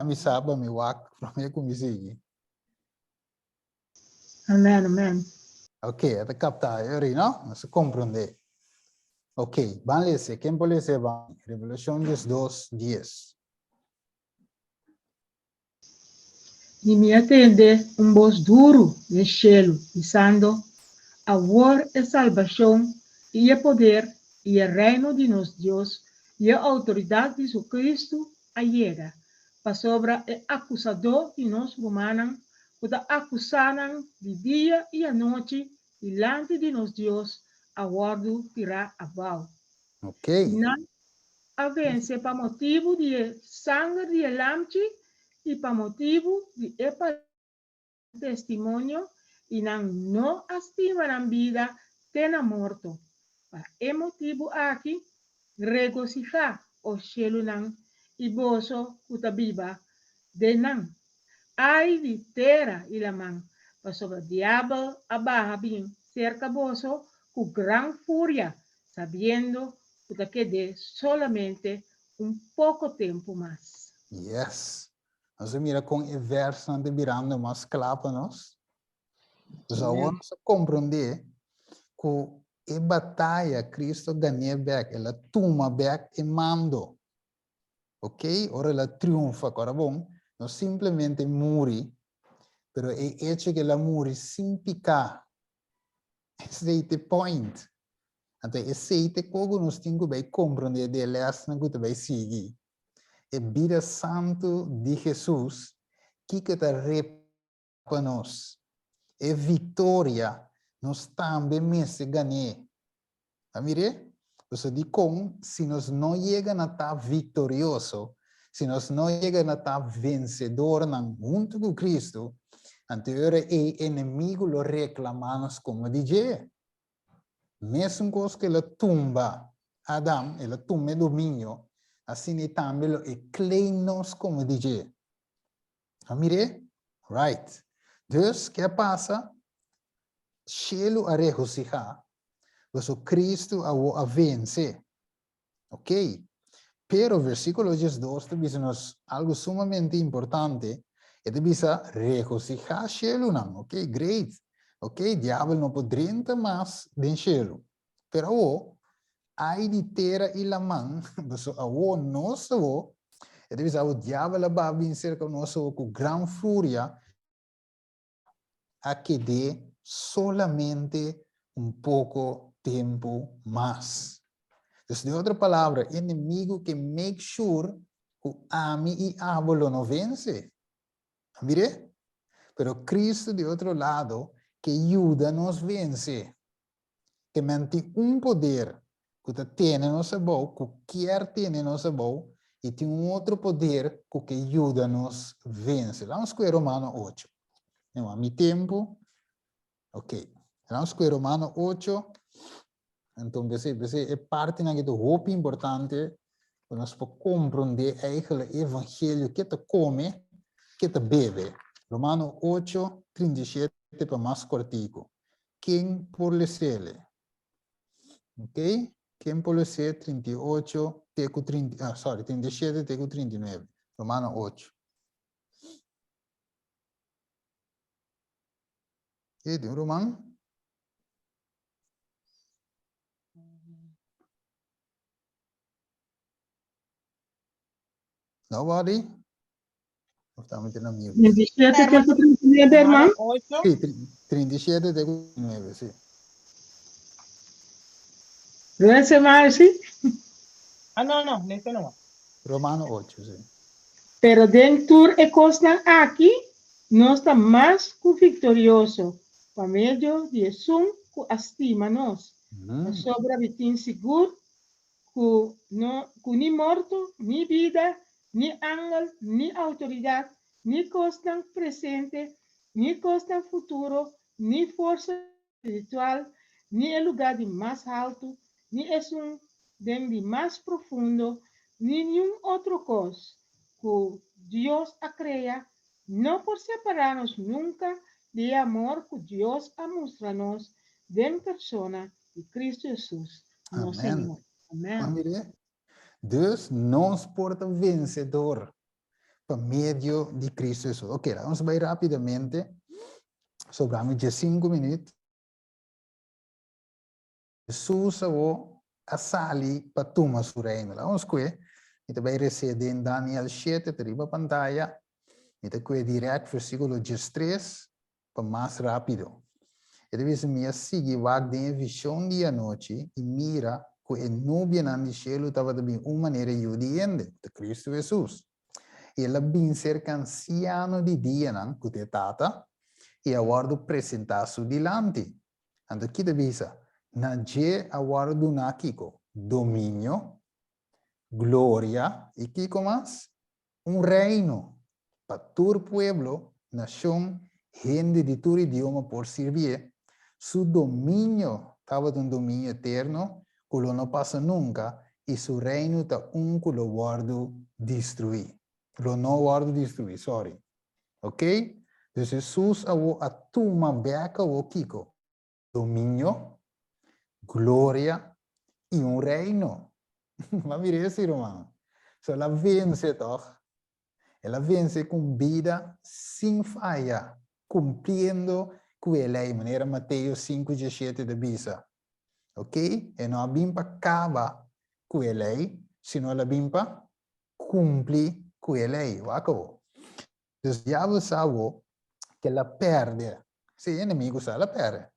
A: Mi sa pa mi wak promé ku mi sigui.
E: Amen, amen.
A: Ok, a ta kapta e ori, no? Nos a komprondé. Ok, ban lese. Ken por lese ban? Revelashon 12, 10.
E: I mi a tende un bos duru den shelu, bisando, Awor e salbashon i e poder i e reino di nos Dios i e outoridat di su Kristu a yega, pasobra e akusadó di nos rumannan ku ta akusá nan di dia i anochi dilanti di nos Dios a wòrdu tirá abou.
A: Ok.
E: Nan a vense pa motibu di e sanger di e Lamchi i pa motibu di e testimonio, i nan no a stima nan bida te na morto. Pa e motibu aki, regosihá, o shelunan, i boso ku ta biba den nan. Ai di tera i laman, pasobra diabel a baha bin serka boso ku gran furia, sabiendo ku ta ked'é solamente un poko tempu mas.
A: Yes. Nos a mira kon e vèrsnan ta birando mas kla pa nos. Dus awor nos a komprondé ku e bataya Kristu a gan'é bèk, el a tuma bèk e mando. Ok, ora el a triunfa, kòrda bon, no simplemente muri, pero e echo ku el a muri sin piká, esei ta e point. Anto esei ta e kos ku nos tin ku bai komprondé di e lèsnan ku ta bai sigui. E bida santu di Hesus, kiko ta representá pa nos? E viktoria nos tambe mester gan'é. Ta mir'é? Pasobra dikon si nos no yega na ta viktorioso, si nos no yega na ta vensedornan huntu ku Kristu, anto e ora ei enemigu lo reklamá nos komo di dje. Mesun kos ku el a tumba Adam, el a tuma e dominio, asina ei tambe lo e claim nos komo di dje. A mir'é? Right. Dus, ke a pasa? Shelu a regosihá, pasobra Kristu awor a vense. Ok. Pero versíkulo 12 ta bisa nos algu sumamente importante. E ta bisa, regosihá shelunan. Ok, great. Ok, diabel no por drenta mas den shelu. Pero awor, ai di tera i laman, pasobra awor nos awor, e ta bisa awor diabel a baha bin serka nos awor ku gran furia, a ked'é solamente un poko tempu mas. Dus den otro palabra, e enemigu ke make sure ku ami i abo lo no vense. Mir'é? Pero Cristo di otro lado ke yuda nos vense. Ke men tin un poder ku ta tene nos abou, ku kier tene nos abou, i tin un otro poder ku ke yuda nos vense. Laga nos kue Romano ocho. Numa mi tempu. Ok. Laga nos kue Romano ocho. Anto p'esei, p'esei e partinan aki ta hopi importante pa nos por komprondé eigenlijk e evangelio ke ta kome, ke ta bebe. Romano ocho, 37 pa mas kòrtiku. Ken por lesele? Ok, ken por lesé 38 te ku 30, ah, sorry, 37 te ku 39. Romano 8. Ok, tin un ruman? Nobody? Of ta mete na mute?
E: 37 te ku 39, herman.
H: Romano 8.
A: Sí, 37 te ku 39, sí.
E: Gracias, Marcy.
H: Ah, no, no, lese nomás.
A: Romano 8, sí.
E: Pero den tur e kosnan aki, nos ta mas ku viktorioso pa medio di esun ku a stima nos. Pasobra mi tin sigur ku no ku ni morto, ni bida, ni angel, ni outoridat, ni kosnan presente, ni kosnan futuro, ni forsa. Spiritual, ni e lugá di mas haltu, ni esun den di mas profundo, ni niun otro kos ku Dios a krea no por separá nos nunka di e amor ku Dios a mustra nos den persona di Kristu Hesus, nos
A: Amèn.
E: Señor. Amèn.
A: Ban mir'é. Dus nos por ta vensedor pa medio di Cristo Hesus. Ok, laga nos bai rápidamente. Sobrando 15 minuut. Hesus awo a sali pa tuma su reino. Laga nos kue. Mi ta bai resé den Daniel 7, ta riba pantaya. Mi ta kue direct versíkulo 13 pa mas rápido. E ta bisa, Mi a sigui wak den e vishon di anochi i mira ku e nubianan di shelu tabata bin un manera yu di hende, ku ta Kristu Hesus. I el a bin serka ansiano di dianan, ku ta e Tata, i a wòrdu presentá su dilanti. Anto ki ta bisa? Na dje a wòrdu duná kiko? Dominio, gloria i kiko mas? Un reino pa tur pueblo, nashon, hende di tur idioma por sirbié. Su dominio tabata un dominio eterno ku lo no pasa nunka, i su reino ta un ku lo wòrdu destruí. Lo no wòrdu destruí, sòri. Oké? Dus Hesus awor a tuma bèk awor kiko? Dominio, gloria i un reino. Bo a mira esi, ruman? So el a vense tòg. El a vense ku un bida sin faya, kumpliendo ku e lei, manera Mateo 5:17 ta bisa. Ok? E no a bin pa kaba ku e lei, sino el a bin pa kumpli ku e lei. Wak awor. Dus diabel sa awor ku el a pèrdè. Sí, e enemigu sa el a pèrdè.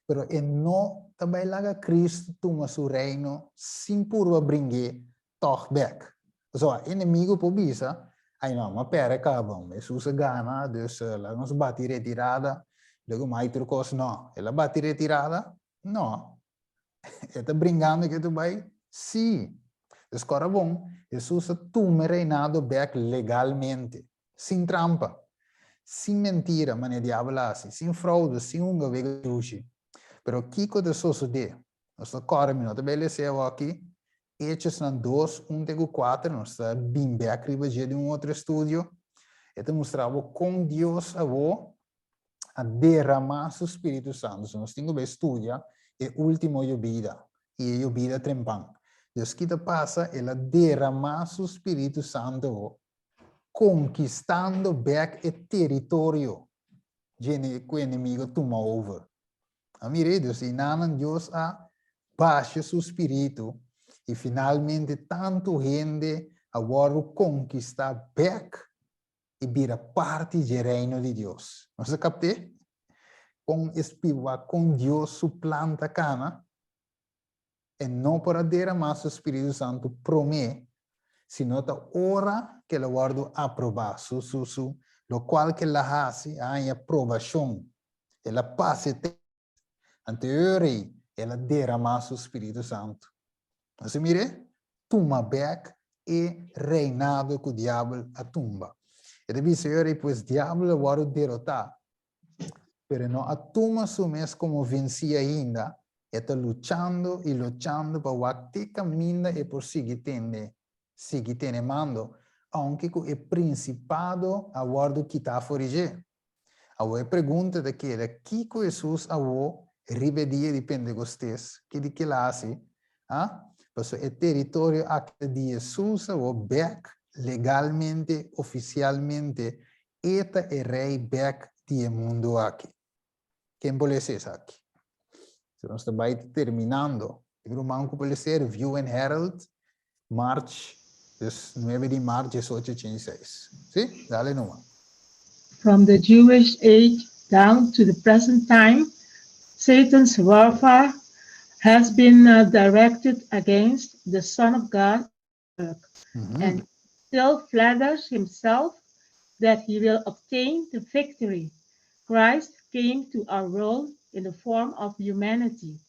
A: Pero e no ta bai laga Cristo tuma su reino sin purba bring'é tòg bèk. Pasobra e enemigu por bisa, Ai no, m'a pèrdè kaba, Hesus a gana, dus laga nos bati retirada, luego mai tur kos. No, el a bati retirada? No. E ta bringando ke tu bai? Sí. Dus kòrda bon, Hesus a tuma e reinado bèk legalmente, sin trampa, sin mentira manera diabel a hasi, sin fraude, sin hunga wega dushi. Pero kiko ta sosodé? Nos ta kòrda, mi no ta bai lesa awor-aki, Hechosnan 2, 1 te ku 4, nos ta bin bèk riba dje den un otro estudio. E ta mustra bo kon Dios awor a derramá su Spiritu Santu. So nos tin ku bai studia e último yobida i e yobida trempan. Dios ki ta pasa? El a derramá su Spiritu Santu konkistando bèk e teritorio dje ku enemigo a tuma over. A mira Dios, i nanan Dios a basha su Spiritu i finalmente tantu hende a wòrdu konkistá bèk i bira parti dje Reino di Dios. Nos a kapt'é? Kon e spiwa kon Dios su plan ta kana? E no por a deramá su Spiritu Santu promé, sino ta ora ku el a wòrdu aprobá, su, su, su, lokual ku el a hasi a haña aprobashon, el a pasa e tèst. Anto rei, el a deramá su Spiritu Santu. Nos a mir'é? Tuma bèk e reinado ku diabel a tumba. E ta bisa e rei, pues diabel a wòrdu derotá, pero e no a tuma su mes komo vensí ainda, e ta luchando i luchando pa wak te kaminda e por sigui tende, sigui tene mando, ounke ku e prinsipado a wòrdu kitá for di dje. Awor e pregunta ta keda, kiko Hesus awor riba e dia di Pentecostes, ki di kila hasi? Ha? Pasobra e teritorio aki ta di Hesus awor bek legalmente, ofisialmente, e ta e rei bek di e mundu aki. Ken por lesa esaki? So nos ta bai terminando. E ruman ku por lesa Review and Herald, March, dus 9 di mart 1886. Si? Dale numa.
E: From the Jewish age down to the present time, Satan's warfare has been directed against the Son of God and still flatters himself that he will obtain the victory. Christ came to our world in the form of humanity.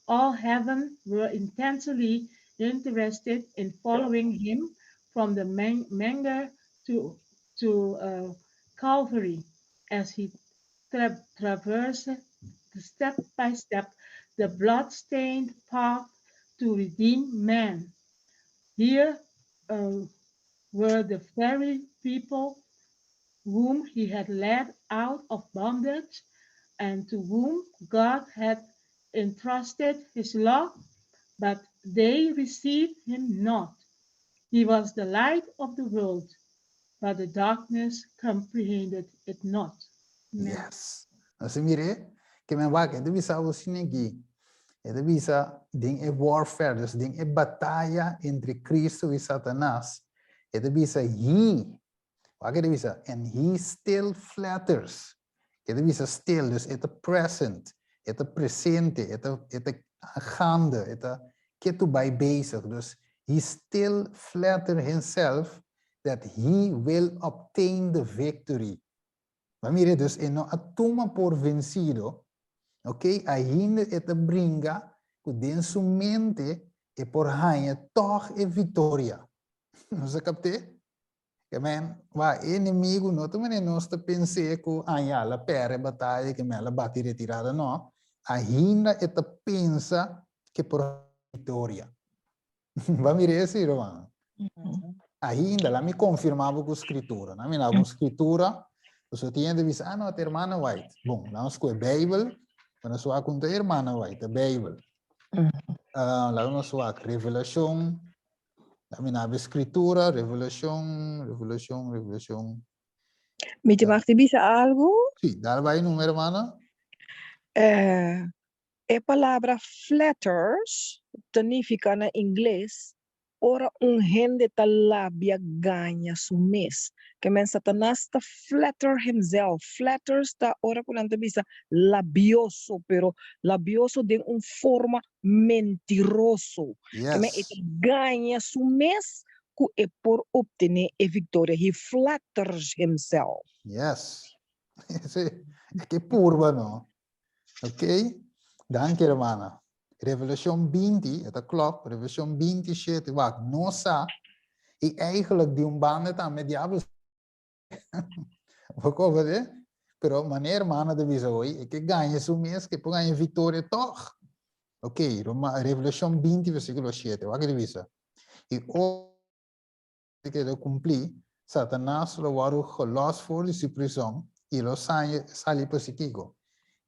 E: All heaven were intensely interested in following him from the manger to Calvary as he traversed step by step the blood-stained path to redeem man. Here were the very people whom he had led out of bondage and to whom God had entrusted his law, but they received him not. He was the light of the world, but the darkness comprehended it not. Amen.
A: Yes. Nos a mir'é, ke men wak, e ta bisa bo asina aki. E ta bisa den e warfare, dus den e bataya entre Cristo i Satanas, e ta bisa he, wak e ta bisa, and he still flatters. E ta bisa still, dus e ta present, e ta presente, e ta, e ta gaande, e ta ketu bai bezig. Dus he still flatter himself that he will obtain the victory. Bo a mira, dus e no a tuma por vencido, ok, ainda e ta bringa cu den su mente e por haña tog e victoria. Nos a capte? Ke men, wa, e enemigo no ta manera nos ta pens'é cu aña al a perde bataya, ke men al a bati retirada, no. Ainda e ta pensa ke por haña victoria. Bo a mira esi, ruman? Ainda, la mi confirma bo cu scritura. Na mi na un scritura, so tin hende bisa, ah no, ta hermana White. Bon, la nos cu Bijbel, pa nos wak con ta hermana White, ta Bijbel. La nos wak Revelacion, la mi na scritura, Revelacion, Revelacion, Revelacion.
I: Mi te mag di bisa algo?
A: Sí, dale bai numero, hermana.
I: E palabra flatters ta nifica na ingles ora un hende ta labia gaña su mes. Ke men Satanas ta flatter himself. Flatters ta ora ku nan ta bisa labioso, pero labioso den un forma mentiroso. Ke men e ta gaña su mes ku e por obtene e victoria. He flatters himself.
A: Yes. Sí, e ke purba no. Ok, danki hermana. Revelashon 20, e ta klop, Revelashon 27, wak, nos sa, i eigenlijk di un banda tambe diablo Bo koba de? Pero manera hermana ta bisa hoy, e ke gaña su mes, ke por gaña victoria toch. Ok, Roma, Revelashon 20, versículo 7, wak e ta bisa. I ora keda kumplí, Satanas lo wòrdu gelòs for di su prizòn i lo sali pa si kiko?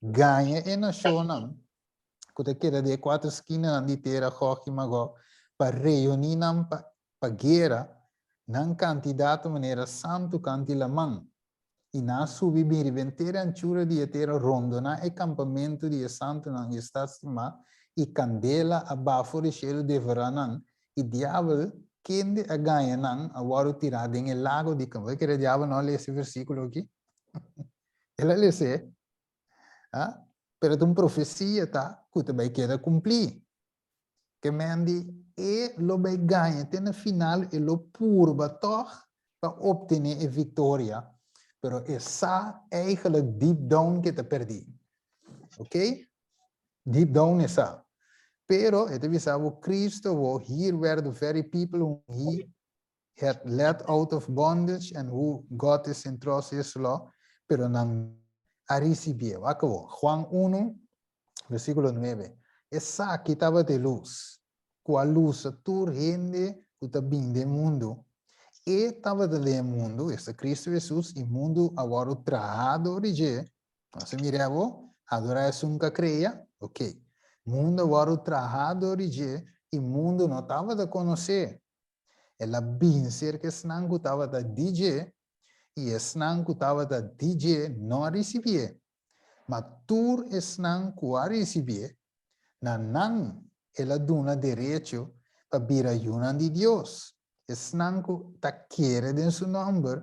A: Gaña e nashonnan ku ta keda den e kuater skinanan di tera, Gòg i Magòg, pa reuní nan pa guera, nan kantidat ta manera santu kanti laman. I nan a subi bin riba henter e anchura di e tera rondoná e kampamentu di e santunan i e stat stimá, i kandela a baha for di shelu devorá nan, i diabel, kende a gaña nan, a wòrdu tirá den e lago di kandela. Bo kere diabel no a lesa e versíkulo aki? El a les'é, ah, pero ta un profesia ta ku ta bai keda kumplí. Ke men di e lo bai gaña te na final, e lo purba tòg pa optené e viktoria, pero e sa eigenlijk deep down ke ta pèrdí. Ok? Deep down e sa. Pero e ta bisa bo Cristo wo here were the very people whom he had led out of bondage and who God is entrust his law, pero nan a ricibié. Wak awor, Juan 1, versículo 9. Esaki tabata e lus, ku a lusa tur hende ku ta bin den mundu. E tabata den e mundu, esta Cristo Jesus, i mundu a wòrdu trahá dor di dje. Nos a mira awor, adorá esun ku a krea, ok. Mundu a wòrdu trahá dor di dje, i mundu no tabata konosé. El a bin serka esnan ku tabata di dje, i esnan ku tabata di dje no a risibié. Ma tur esnan ku a risibié, na nan el a duna derecho pa bira yunan di Dios, esnan ku ta kere den su nòmber,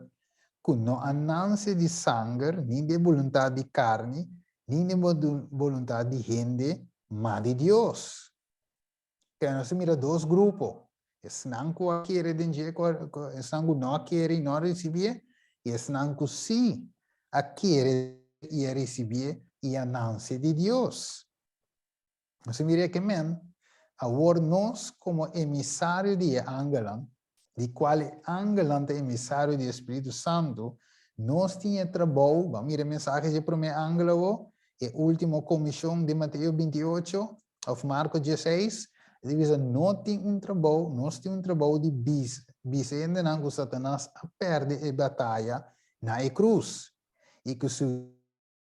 A: ku no a nanse di sanger, ni di e boluntat di karni, ni di e boluntat di hende, ma di Dios. Kaya nos ta mira dos grupo, esnan ku a kere den dje, esnan ku no a kere i no a risibié, i esnan ku sí a kere i a risibié i a nanse di Dios. Nos ta mira ke men, awor nos komo emisario di e angelnan, di kual e angelnan ta emisario di e Spiritu Santu, nos tin e trabou, ban mira e mensahe dje promé angel awor, E último komishon di Mateo 28 òf Marko 16, e ta bisa no tin un trabou, nos tin un trabou di bisa, bisa e hendenan ku Satanas a pèrdè e bataya na e krus i ku su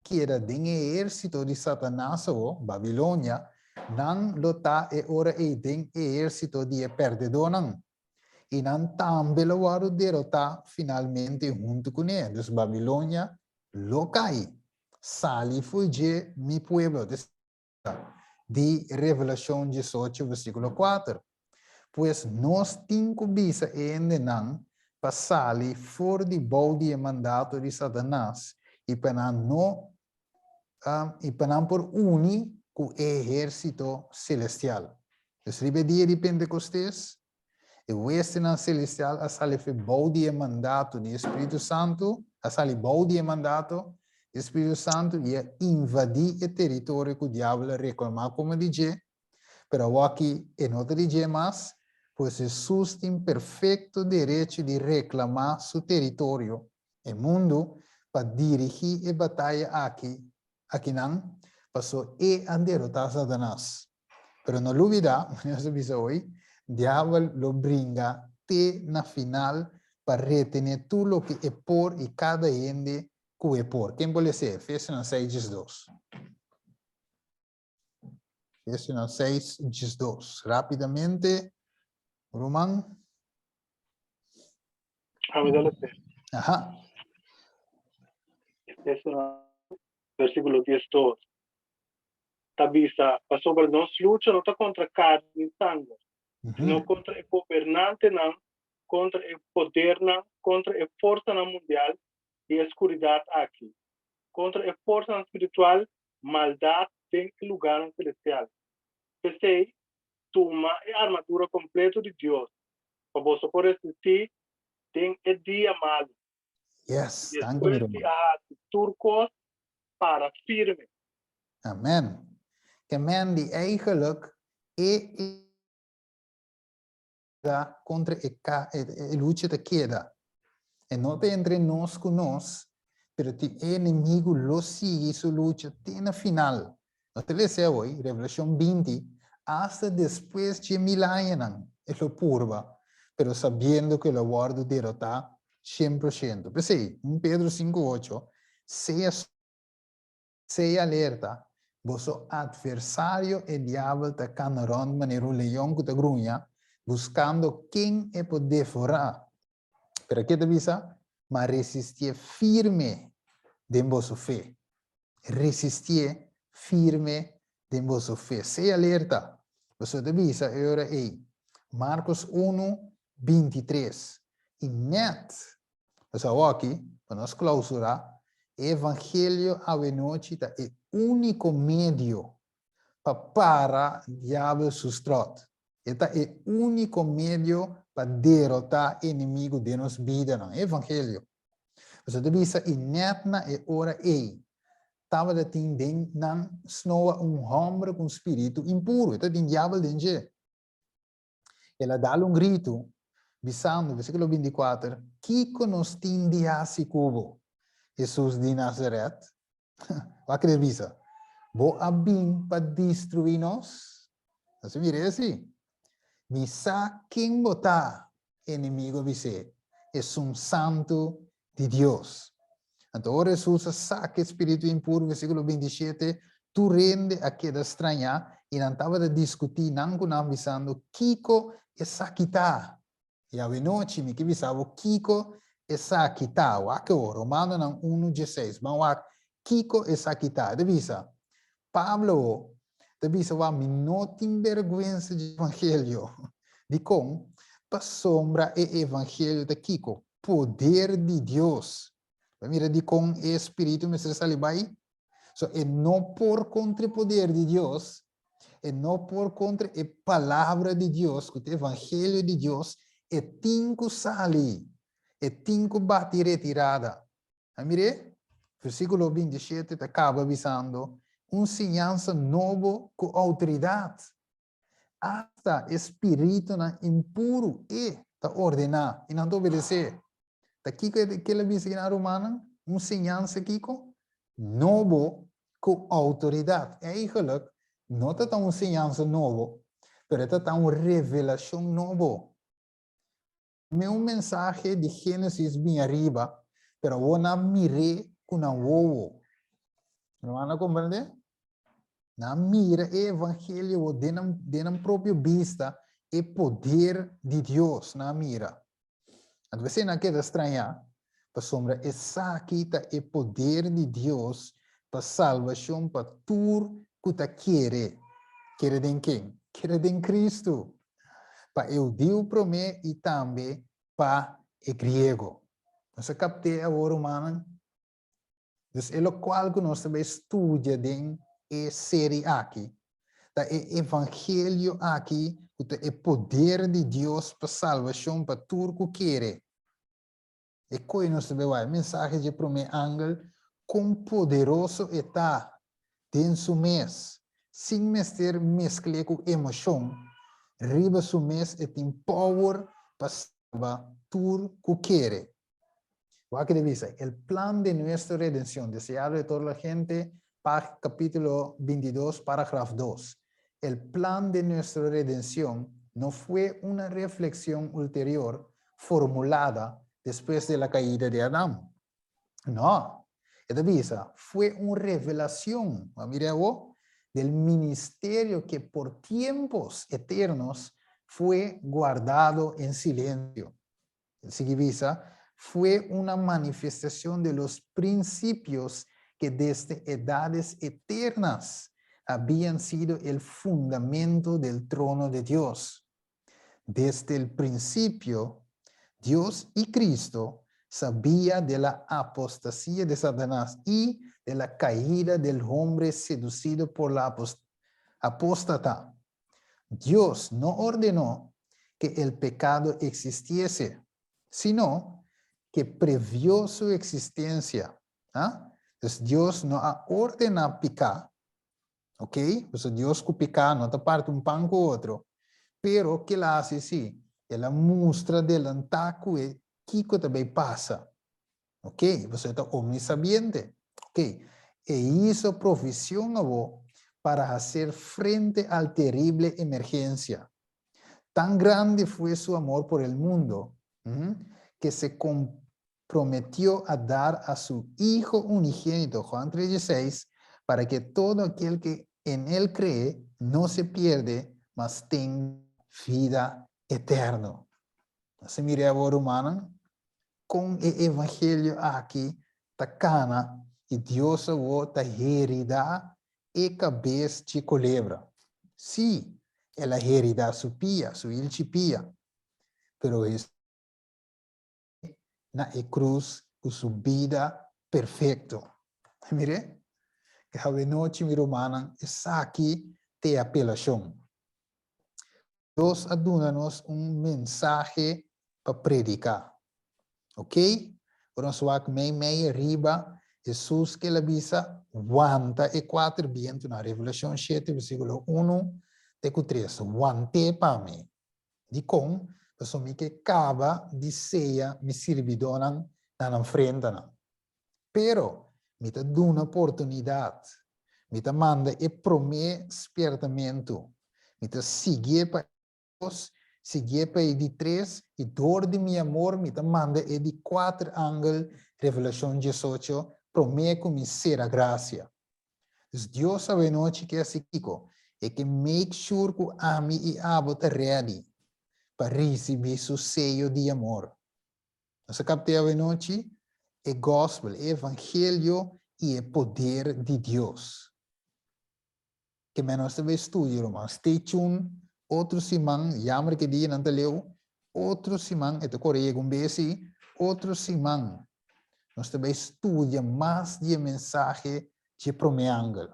A: keda den e ehérsito di Satanas o Babilonia, nan lo ta e ora ei den e ehérsito di e pèrdedónan, i nan tambe lo wòrdu derotá finalmente huntu kuné. Dus Babilonia lo kai. Sali fo'i dje, mi pueblo, di Revelashon 18 versíkulo 4. Pues nos tin ku bisa e hendenan pa sali for di bou di e mandato di Satanas i pa nan no i pa nan por uni ku e ehérsito selestial. Dus riba e dia di Pentekostes, e huestenan selestial a sali fe bou di e mandato di e Spiritu Santu, a sali bou di e mandato di e Spiritu Santu i a invadí e teritorio ku diabel a reklamá komo di dje. Pero awoki e no ta di dje mas, pues Hesus tin perfekto derecho di reklamá su teritorio, e mundu, pa dirigí e bataya aki akinan, paso e a derotá Satanas. Pero no lubidá, manera nos a bisa hoy, diabel lo bringa te na final pa retené tur loke e por i kada hende ku e por. Ken por lesa? Efesionan 6, 12. Efesionan 6, 12. Rápidamente, ruman.
J: Ami ta lesa.
A: Aha.
J: Efesionan, versíkulo 12. Ta bisa, Pasobra nos lucha no ta kontra karni ni sanger, sino kontra e gobernantenan, kontra e podernan, kontra e forsanan mundial di e skuridat aki, kontra e forsanan spiritual maldat den e lugánan selestial. P'esei, tuma e armadura kompleto di Dios, pa boso por resistí den e dia malu.
A: Yes, danki mi
J: Despues di
A: ruman.
J: a hasi tur kos, para firme.
A: Amen. Ke men di eigenlijk e keda kontra e ka e lucha ta keda. E no ta entre nos ku nos, pero tin e enemigu lo sigui su lucha te na final. Nos ta lesa awor, Revelashon 20, asta despues dje mil añanan e lo purba, pero sabiendo ku e lo wòrdu derotá 100%. P'esei, 1 Pedro 5, 8, sea Sea alerta, boso atversario e diabel ta kana rònt manera un leon ku ta gruña, buskando ken e por devorá. Pero ke ta bisa? Ma resistié firme den boso fe. Resistié firme den boso fe. Sea alerta! Boso ta bisa e ora ei. Markos 1, 23. I nèt Pues awoki, pa nos clausura, e evangelio awenochi ta e unico medio pa para diabel su strot. E ta e unico medio pa derota enemigo den nos bidanan, e evangelio. Pasobra ta bisa, i net na e ora ei, tabata tin den nan snoa un homber cu un spiritu impuru, e ta tin diabel den dje. El a dal un gritu, bisando, versíkulo 24, Kiko nos tin di hasi ku bo, Hesus di Nazaret? Wak el bisa, Bo a bin pa destruí nos? Nos a mira esei. Mi sa ken bo ta, enemigo a bis'é, esun santu di Dios. Anto ora Hesus a saka e spiritu impuru, versíkulo 27, tur hende a keda strañá i nan tabata diskutí nan ku nan, bisando, Kiko esaki ta? I awenochi mi ke bisa bo kiko esaki ta. Wak awor, Romanonan 1, 16. Ban wak kiko esaki ta. E ta bisa, Pablo ta bisa, Wak, mi no tin bèrgwensa dje evangelio. Dikon? Pasobra e evangelio ta kiko? Poder di Dios. Bo mira dikon e spiritu mester sali bai? So e no por kontra e poder di Dios, e no por kontra e palabra di Dios, ku ta evangelio di Dios, e tin ku sali, e tin ku bati retirada. A mir'é? Versíkulo 27 ta kaba bisando, Un siñansa nobo ku outoridat. Asta e spiritunan impuru e ta ordená i nan ta obedesé. Ta kiko e kel a bisa kinan rumannan? Un siñansa kiko? Nobo. Ku outoridat. Eigenlijk no ta ta un siñansa nobo, pero e ta ta un revelashon nobo. Me un mensahe di Génesis bin ariba, pero awor nan a mir'é ku nan wowo. Ruman a komprendé? Nan a mira e evangelio awor den nan, den nan propio bista, e poder di Dios nan a mira. Anto p'esei nan a keda strañá, pasobra esaki ta e poder di Dios pa salbashon pa tur ku ta kere. Kere den ken? Kere den Kristu. Pa e hudiu promé i tambe pa e griego. Nos a kapt'é awor, rumannan? Dus e lokual ku nos ta bai studia den e seri aki ta e evangelio aki ku ta e poder di Dios pa salbashon pa tur ku kere. E koe nos ta bai wak e mensahe dje promé angel kon poderoso e ta den su mes sin mester meskl'é ku emoshon, riba su mes e tin power pa salba tur ku kere. Wak e ta bisa, El plan de nuestra redención, deseado de toda la gente, pag. Capítulo 22, paragraf 2. El plan de nuestra redención no fue una reflexión ulterior formulada después de la caída de Adán. No, e ta bisa, fue un revelación, bo a mira awo, del ministerio que por tiempos eternos fue guardado en silencio. El sigui bisa, Fue una manifestación de los principios que desde edades eternas habían sido el fundamento del trono de Dios. Desde el principio, Dios y Cristo sabía de la apostasía de Satanás y de la caída del hombre seducido por la apóstata. Dios no ordenó que el pecado existiese, sino que previó su existencia. Ah? Entonces, Dios no a ordená piká, ok? Pasobra Dios ku piká no ta parti un pan ku otro. Pero ke el a hasi si? El a mustra delantá ku e kiko ta bai pasa. Ok, pasobra e ta omnisabiente. Ok, e hizo provision awor para hacer frente al terrible emergencia. Tan grande fue su amor por el mundo, que se comprometió a dar a su Hijo unigénito, Juan 3:16, para que todo aquel que en él cree no se pierde, mas tenga vida eterno. Así mira awor, rumannan, Kon e evangelio aki ta kana i Dios awor ta heridá e kabes dje kolebra? Sí, el a heridá su pia, su ilchi pia, pero Hesus na e krus ku su bida perfekto. Mir'é? E awenochi, mi rumannan, esaki ta e apelashon. Dios a duna nos un mensahe pa prediká. Ok? Ora nos wak mei mei riba Hesus ke el a bisa, wanta e kuater bientunan. Revelashon shete versíkulo unu te ku tres. Want'é pa mi. Dikon? Pasobra mi ke kaba di seya mi sirbidónan na nan frentanan. Pero, mi ta duna oportunidat. Mi ta manda e promé spiertamentu. Mi ta siguié pa e dos, siguié pa e di tres, i dor di mi amor mi ta manda e di kuater angel, Revelashon diesocho, promé ku mi sera grasia. Dus Dios awenochi ke hasi kiko? E ke make sure ku ami i abo ta ready pa risibí su seyo di amor. Nos a kapt'é awenochi e gospel, e evangelio i e poder di Dios. Ke men nos ta bai studia, ruman. Stay tuned, otro siman, jammer ke dia nan ta leu, otro siman, e ta kore yega un bes i, otro siman nos ta bai studia mas di e mensahe dje promé angel.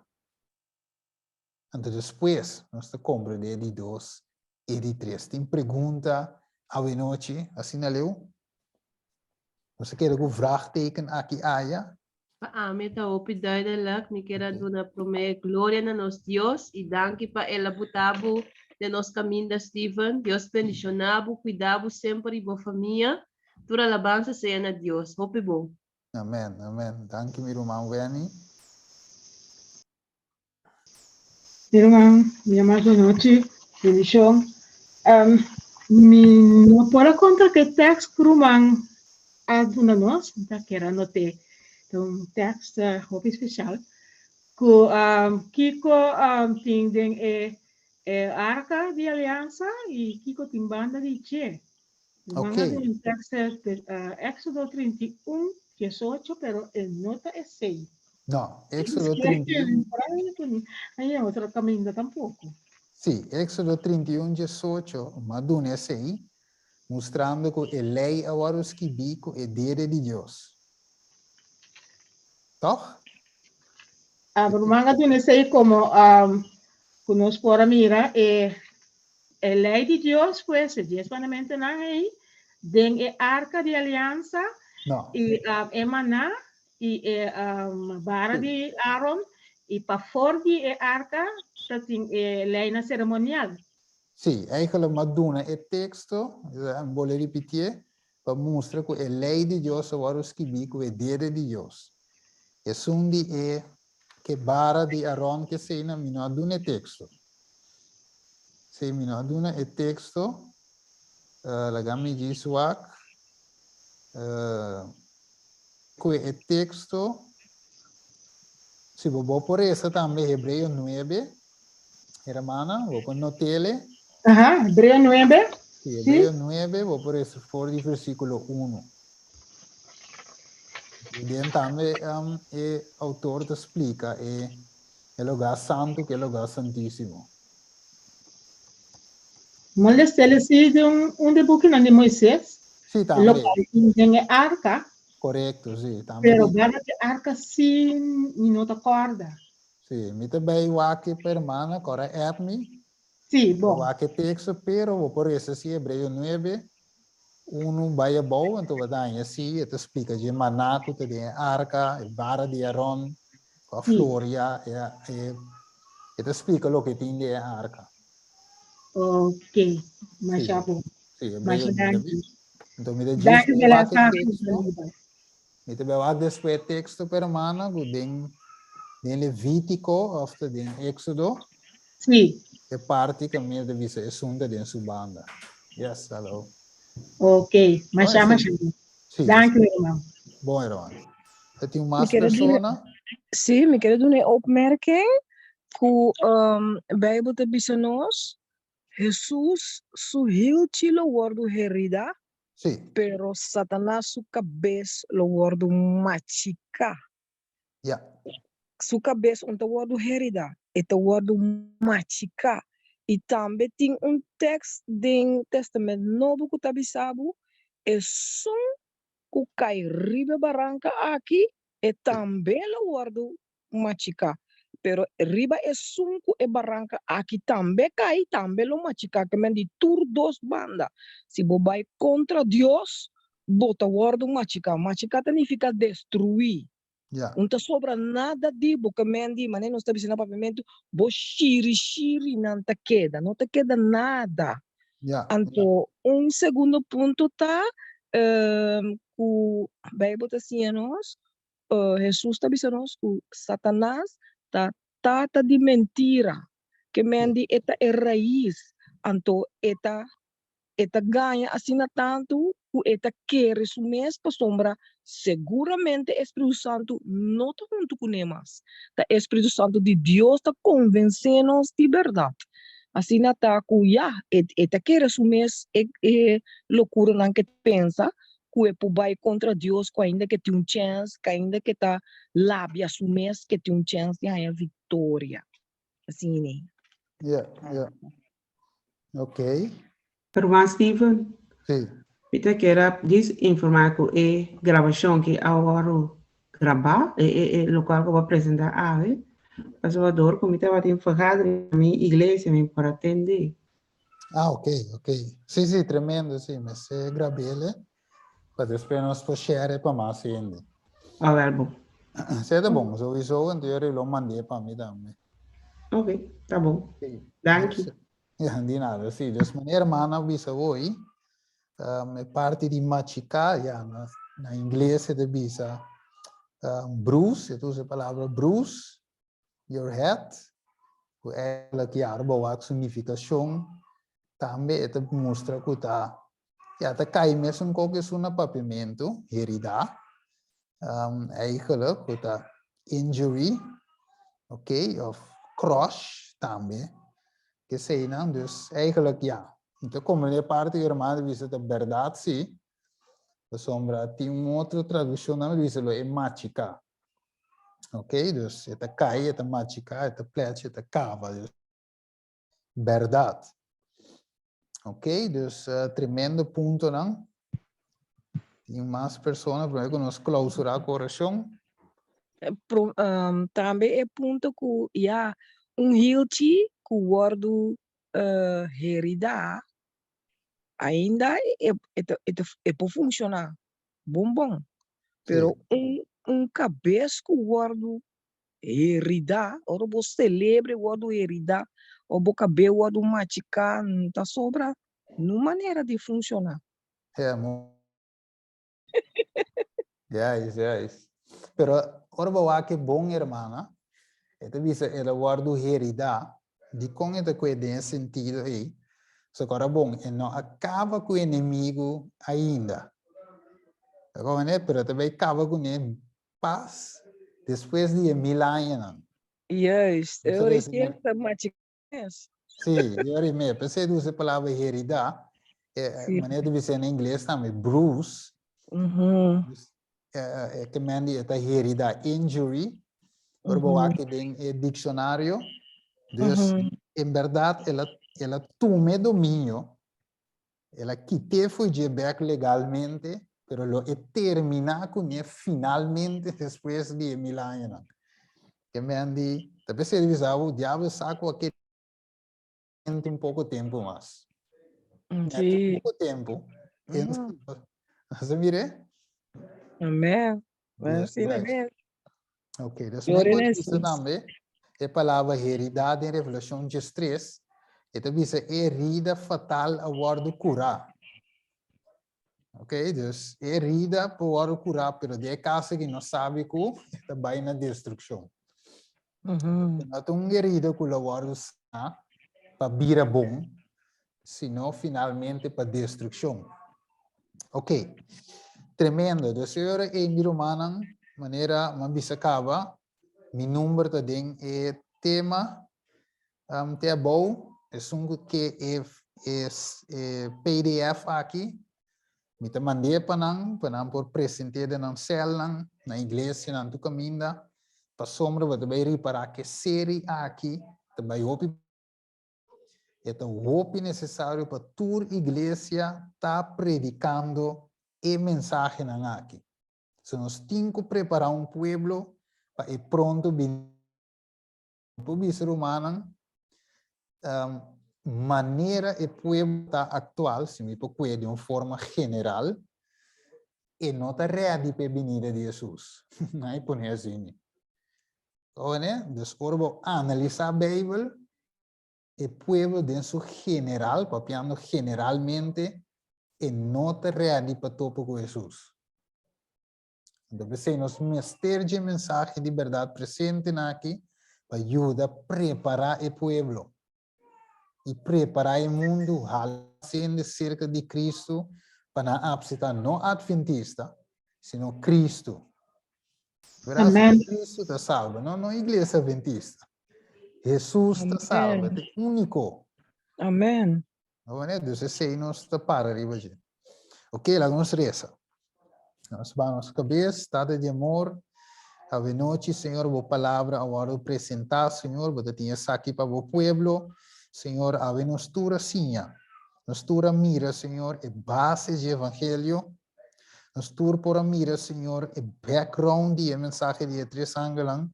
A: Anto despues nos ta komprendé di dos i di tres. Tin pregunta awenochi asina leu? Nos a keda ku vraagteken aki aya?
G: Pa ami ta hopi duidelijk. Mi kier a duna prome gloria na nos Dios i danki pa el a buta bo den nos kaminda Steven. Dios bendiciona bo, cuida bo semper i bo famia. Tur alabansa sea na Dios. Hopi bon.
A: Amen, amen. Danki mi ruman Wenny.
E: Mi ruman, mi ama su nochi, bendishon. Um, mi no por a konta ku e tekst ku ruman a duna nos, mi ta kere anot'é. Ta un tekst uh, hopi spesial. Ku um, kiko um, tin den e, e arka di aliansa i kiko tin banda di dje. Ruman a duna un tekst uh, Éxodo 31, 18, pero e no ta esei.
A: No, Éxodo 31.
E: Ay, otro caminda tampoco.
A: Sí, Éxodo 31, 18, m'a duna esei, mustrando ku e lei a wòrdu skibí ku e dede di Dios. Tòg?
E: Ah, ruman a duna esei komo um, ku nos por a mira e, e lei di Dios, pues, e dies mandamentonan ei, den e arka di aliansa,
A: No.
E: i um, e maná i e um, bara di Aaron, i pafor di e arka ta tin e leinan seremonial.
A: Sí, eigenlijk m'a duna e teksto, mi bolbe ripitié, pa mustra ku e lei di Dios a wòrdu skibí ku e dede di Dios. Esun di e ke bara di Aaron ke eseinan mi no a duna e teksto. Sí, mi no a duna e teksto. Laga mi djis wak. Ku e teksto, si bo bo por resa tambe Hebreo nuebe, hermana, bo por notele.
E: Aha, Hebreo nuebe.
A: Sí, Hebreo nuebe, bo por resa for di versíkulo uno. I den tambe e outor ta splika e e lugá santu ku e lugá santísimo.
E: Molestele si den un di bukinan di Moises,
A: Sí, tambe.
E: lokual tin den e arka.
A: Korekto, sí, tambe.
E: Pero banda di arka sí mi no ta kòrda.
A: Sí, mi ta bai wak pa hermana, kòrda app mi.
E: Sí, bon.
A: Wak e teksto, pero bo por resa sí Hebreo nuebe, unu bai abou, anto bo ta haña sí, e ta splika dje maná ku ta den e arka, e bara di Aron, ku a floria, e, e ta splika loke tin den e arka.
E: Ok, masha bon.
A: Sí, Hebreo
E: Masha
A: nuebe.
E: danki.
A: Anto mi ta djis
E: Danki
A: bai
E: de la
A: wak e
E: sa
A: teksto. Mi ta bai wak despues e teksto pa hermana ku den den Levítiko òf ta den Éksodo.
E: Sí.
A: E parti kaminda ta bisa esun ta den su banda. Yes, hallo.
E: Ok, masha masha bon.
A: Sí.
E: Danki herman.
A: Bon herman. Ta tin
I: Mi
A: mas
I: kere duna,
A: persona?
I: sí, mi kere duna e opmerking ku um, Bijbel ta bisa nos, Hesus su hilchi lo wordu herida,
A: Sí.
I: pero Satanas su kabes lo wordu machiká.
A: Ja.
I: Su kabes un ta wordu herida, e ta wordu machiká. I tambe tin un tekst den Testament Nobo ku ta bisa bo, Esun ku kai riba e baranka aki, e tambe lo wordu machiká. Pero riba esun ku e baranka aki tambe kai, tambe lo machiká. Ke men di tur dos banda. Si bo bai kontra Dios, bo ta wòrdu machiká. Machiká ta nifiká destruí.
A: Ja.
I: Un ta sobra nada di bo. Ke men di, manera nos ta bisa na papiamentu, bo shiri shirinan ta keda. No ta keda nada.
A: Ja.
I: Anto un segundo punto ta ku Beibel ta siña nos Hesus ta bisa nos ku Satanas ta tata di mentira, ke men di e ta e rais, anto e ta e ta gaña asina tantu ku e ta kere su mes pasobra seguramente e Spiritu Santu no ta huntu kuné mas. Ta e Spiritu Santu di Dios ta konvensé nos di bèrdat. Asina ta ku ya, e e ta kere su mes e e lokuranan ke ta pensa, ku e por bai kontra Dios ku ainda ke tin un chèns, ku ainda ke ta labia su mes ke tin un chèns di haña viktoria. Asina ne.
A: Ja, ja. Ok.
C: Herman Steven,
A: Sí.
C: mi ta kier a djis informá ku e grabashon ki a wòrdu grabá, e e e lokual ku bo a presentá awe, pasobra dor ku mi tabatin vergadering na mi iglesia mi por atendé.
A: Ah, ok, ok. Sí, sí, tremendo, sí. Mester grabele pa despues nos por share pa mas hende.
C: Ah, wel bon.
A: Sí, ta bon. Sowieso, anto yo lo mand'é pa mi tambe.
C: Ok, ta bon.
A: Sí.
C: Danki.
A: Ja, di nada, sí. Dus meneer hermana bisa hoy, um, e parti di machiká, ja, na, na ingles e ta bisa um, bruise, e ta usa e palabra bruise your head. Ku eigenlijk ya ora bo wak su nifikashon tambe e ta mustra ku ta ya ta kai mesun kos ku esun na papiamentu, heridá, eigenlijk ku ta injury, ok, of crush tambe, keseinan, dus eigenlijk ya, mi ta komprende e parti ku hermano ta bisa ta bèrdat si, pasobra tin un otro tradukshon tambe ta bisa lo e machiká. Ok, dus e ta kai, e ta machiká, e ta plèchi, e ta kaba. Dus, bèrdat. Ok, dus uh, tremendo puntonan. Tin mas persona promé ku nos klausurá ku orashon.
I: Eh, pro, um, tambe e punto ku ya un hilchi ku wòrdu uh, heridá ainda e, e, e, e por funshoná bon bon. Pero un un kabes ku wòrdu heridá, ora bo selebre wòrdu heridá o bo kabes wòrdu machiká, no ta sobra nun manera di funshoná.
A: Ja, mo. Juist, juist. Pero ora bo wak e bon hermana, e ta bisa el a wòrdu heridá, dikon e ta kue den e sentido ei? So ora bon, e no a kaba ku enemigu ainda. Ta komprendé? Pero e ta bai kaba kuné pas despues di e mil añanan.
I: Juist, e ora e ta machi mes.
A: Sí, e ora e mes. P'esei ta usa e palabra heridá. E manera ta bisa na ingles tambe, bruise. E ke men di e ta heridá, injury. Ora bo wak den e dikshonario. Dus, en bèrdat el a el a tuma e dominio, el a kit'é for dje bèk legalmente, pero lo e terminá kuné finalmente despues di e mil añanan. Ke men di, ta p'esei ta bisa bo, diablo sa ku a un poko tempu mas.
I: Sí.
A: Poko tempu. Has a mir'é?
I: Amén. Bueno, sí, amén.
A: Ok, dus mi por bisa tambe e palabra herida den Revelacion 13, e ta bisa e herida fatal a wordo curá. Ok, dus e herida por wordo curá, pero den e caso aki nos sabi cu e ta bai na destruccion. No ta un herida cu lo wordo sana pa bira bon, sino finalmente pa destruccion. Ok, tremendo. Dus e ora ei mi rumannan, manera mi a bisa caba, mi number ta den e tema um, te abou, esun ku ke e, e, e PDF aki, mi ta mand'é pa nan, pa nan por present'é den nan celnan, na iglesianan, tur kaminda, pasobra bo ta bai ripará ke seri aki ta bai hopi E ta hopi nesesario pa tur iglesia ta predikando e mensahenan aki. So nos tin ku prepará un pueblo pa e pronto bini. Por bisa rumannan, manera e pueblo ta aktual, si mi por kue den un forma general, e no ta ready pa e binida di Hesus. Nan e pone asina. Oe, dus ora bo analisá Beibel, e pueblo den su general, papiando generalmente, e no ta ready pa topa ku Hesus. Anto p'esei nos mester dje mensahe di bèrdat presente na aki pa yuda prepará e pueblo i prepará e mundu hala hende serka di Kristu pa nan apseptá no atventista, sino Kristu. Verás,
E: Amen.
A: Kristu ta salba, no, no iglesia adventista. Hesus ta salba,
I: Amen.
A: ta úniko.
I: Amen.
A: No, wanneer? Dus esei nos ta para riba dje. Ok, laga nos resa. Nos baha nos kabes, Tata di amor, avenochi, Señor, bo palabra a wòrdu presentá, Señor, bo ta tin esaki pa bo pueblo. Señor, awe nos tur a siña, nos tur a mira, Señor, e base dje evangelio. Nos tur por a mira, Señor, e background di e mensahe di e tres angelnan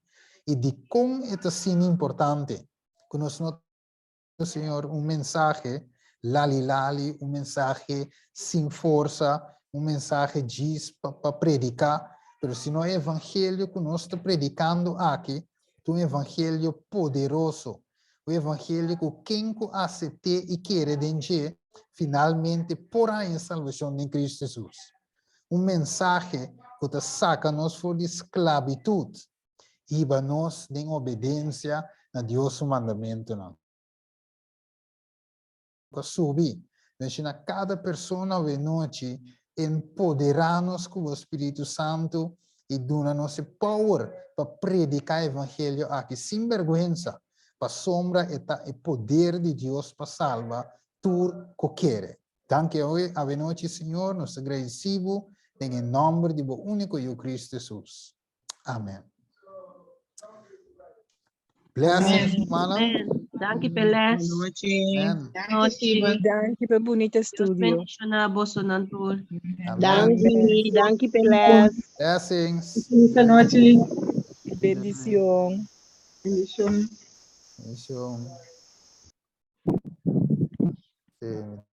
A: i dikon e ta asina importante ku nos no Señor, un mensahe lali lali, un mensahe sin forsa, un mensahe djis pa, pa prediká, pero sino e evangelio ku nos ta predikando aki ta un evangelio poderoso, un evangelio ku ken ku asept'é i kere den dje, finalmente por haña salbashon den Kristu Hesus. Un mensahe ku ta saka nos for di sklabitut, hiba nos den obedensia na Dios su mandamentunan. Ku a subi. Bendishoná kada persona awe nochi, empoderá nos ku bo Spiritu Santu i duna nos e power pa prediká e evangelio aki sin bèrgwensa, pasobra e ta e poder di Dios pa salba tur ku kere. Danki awe awe nochi Señor, nos ta gradisí bo den e nòmber di bo úniko Yu Cristo Hesus. Amen. Blessings, rumannan.
G: Amen. Danki p'e les.
A: Amen.
I: Danki, Steven. Danki p'e bunita
G: Dios
I: studio.
G: bendiciona bosonan tur.
A: Amen.
F: Danki, danki p'e les.
A: Blessings.
E: Bunita nochi.
I: Bendicion.
E: Bendicion.
A: Bendicion. Sí.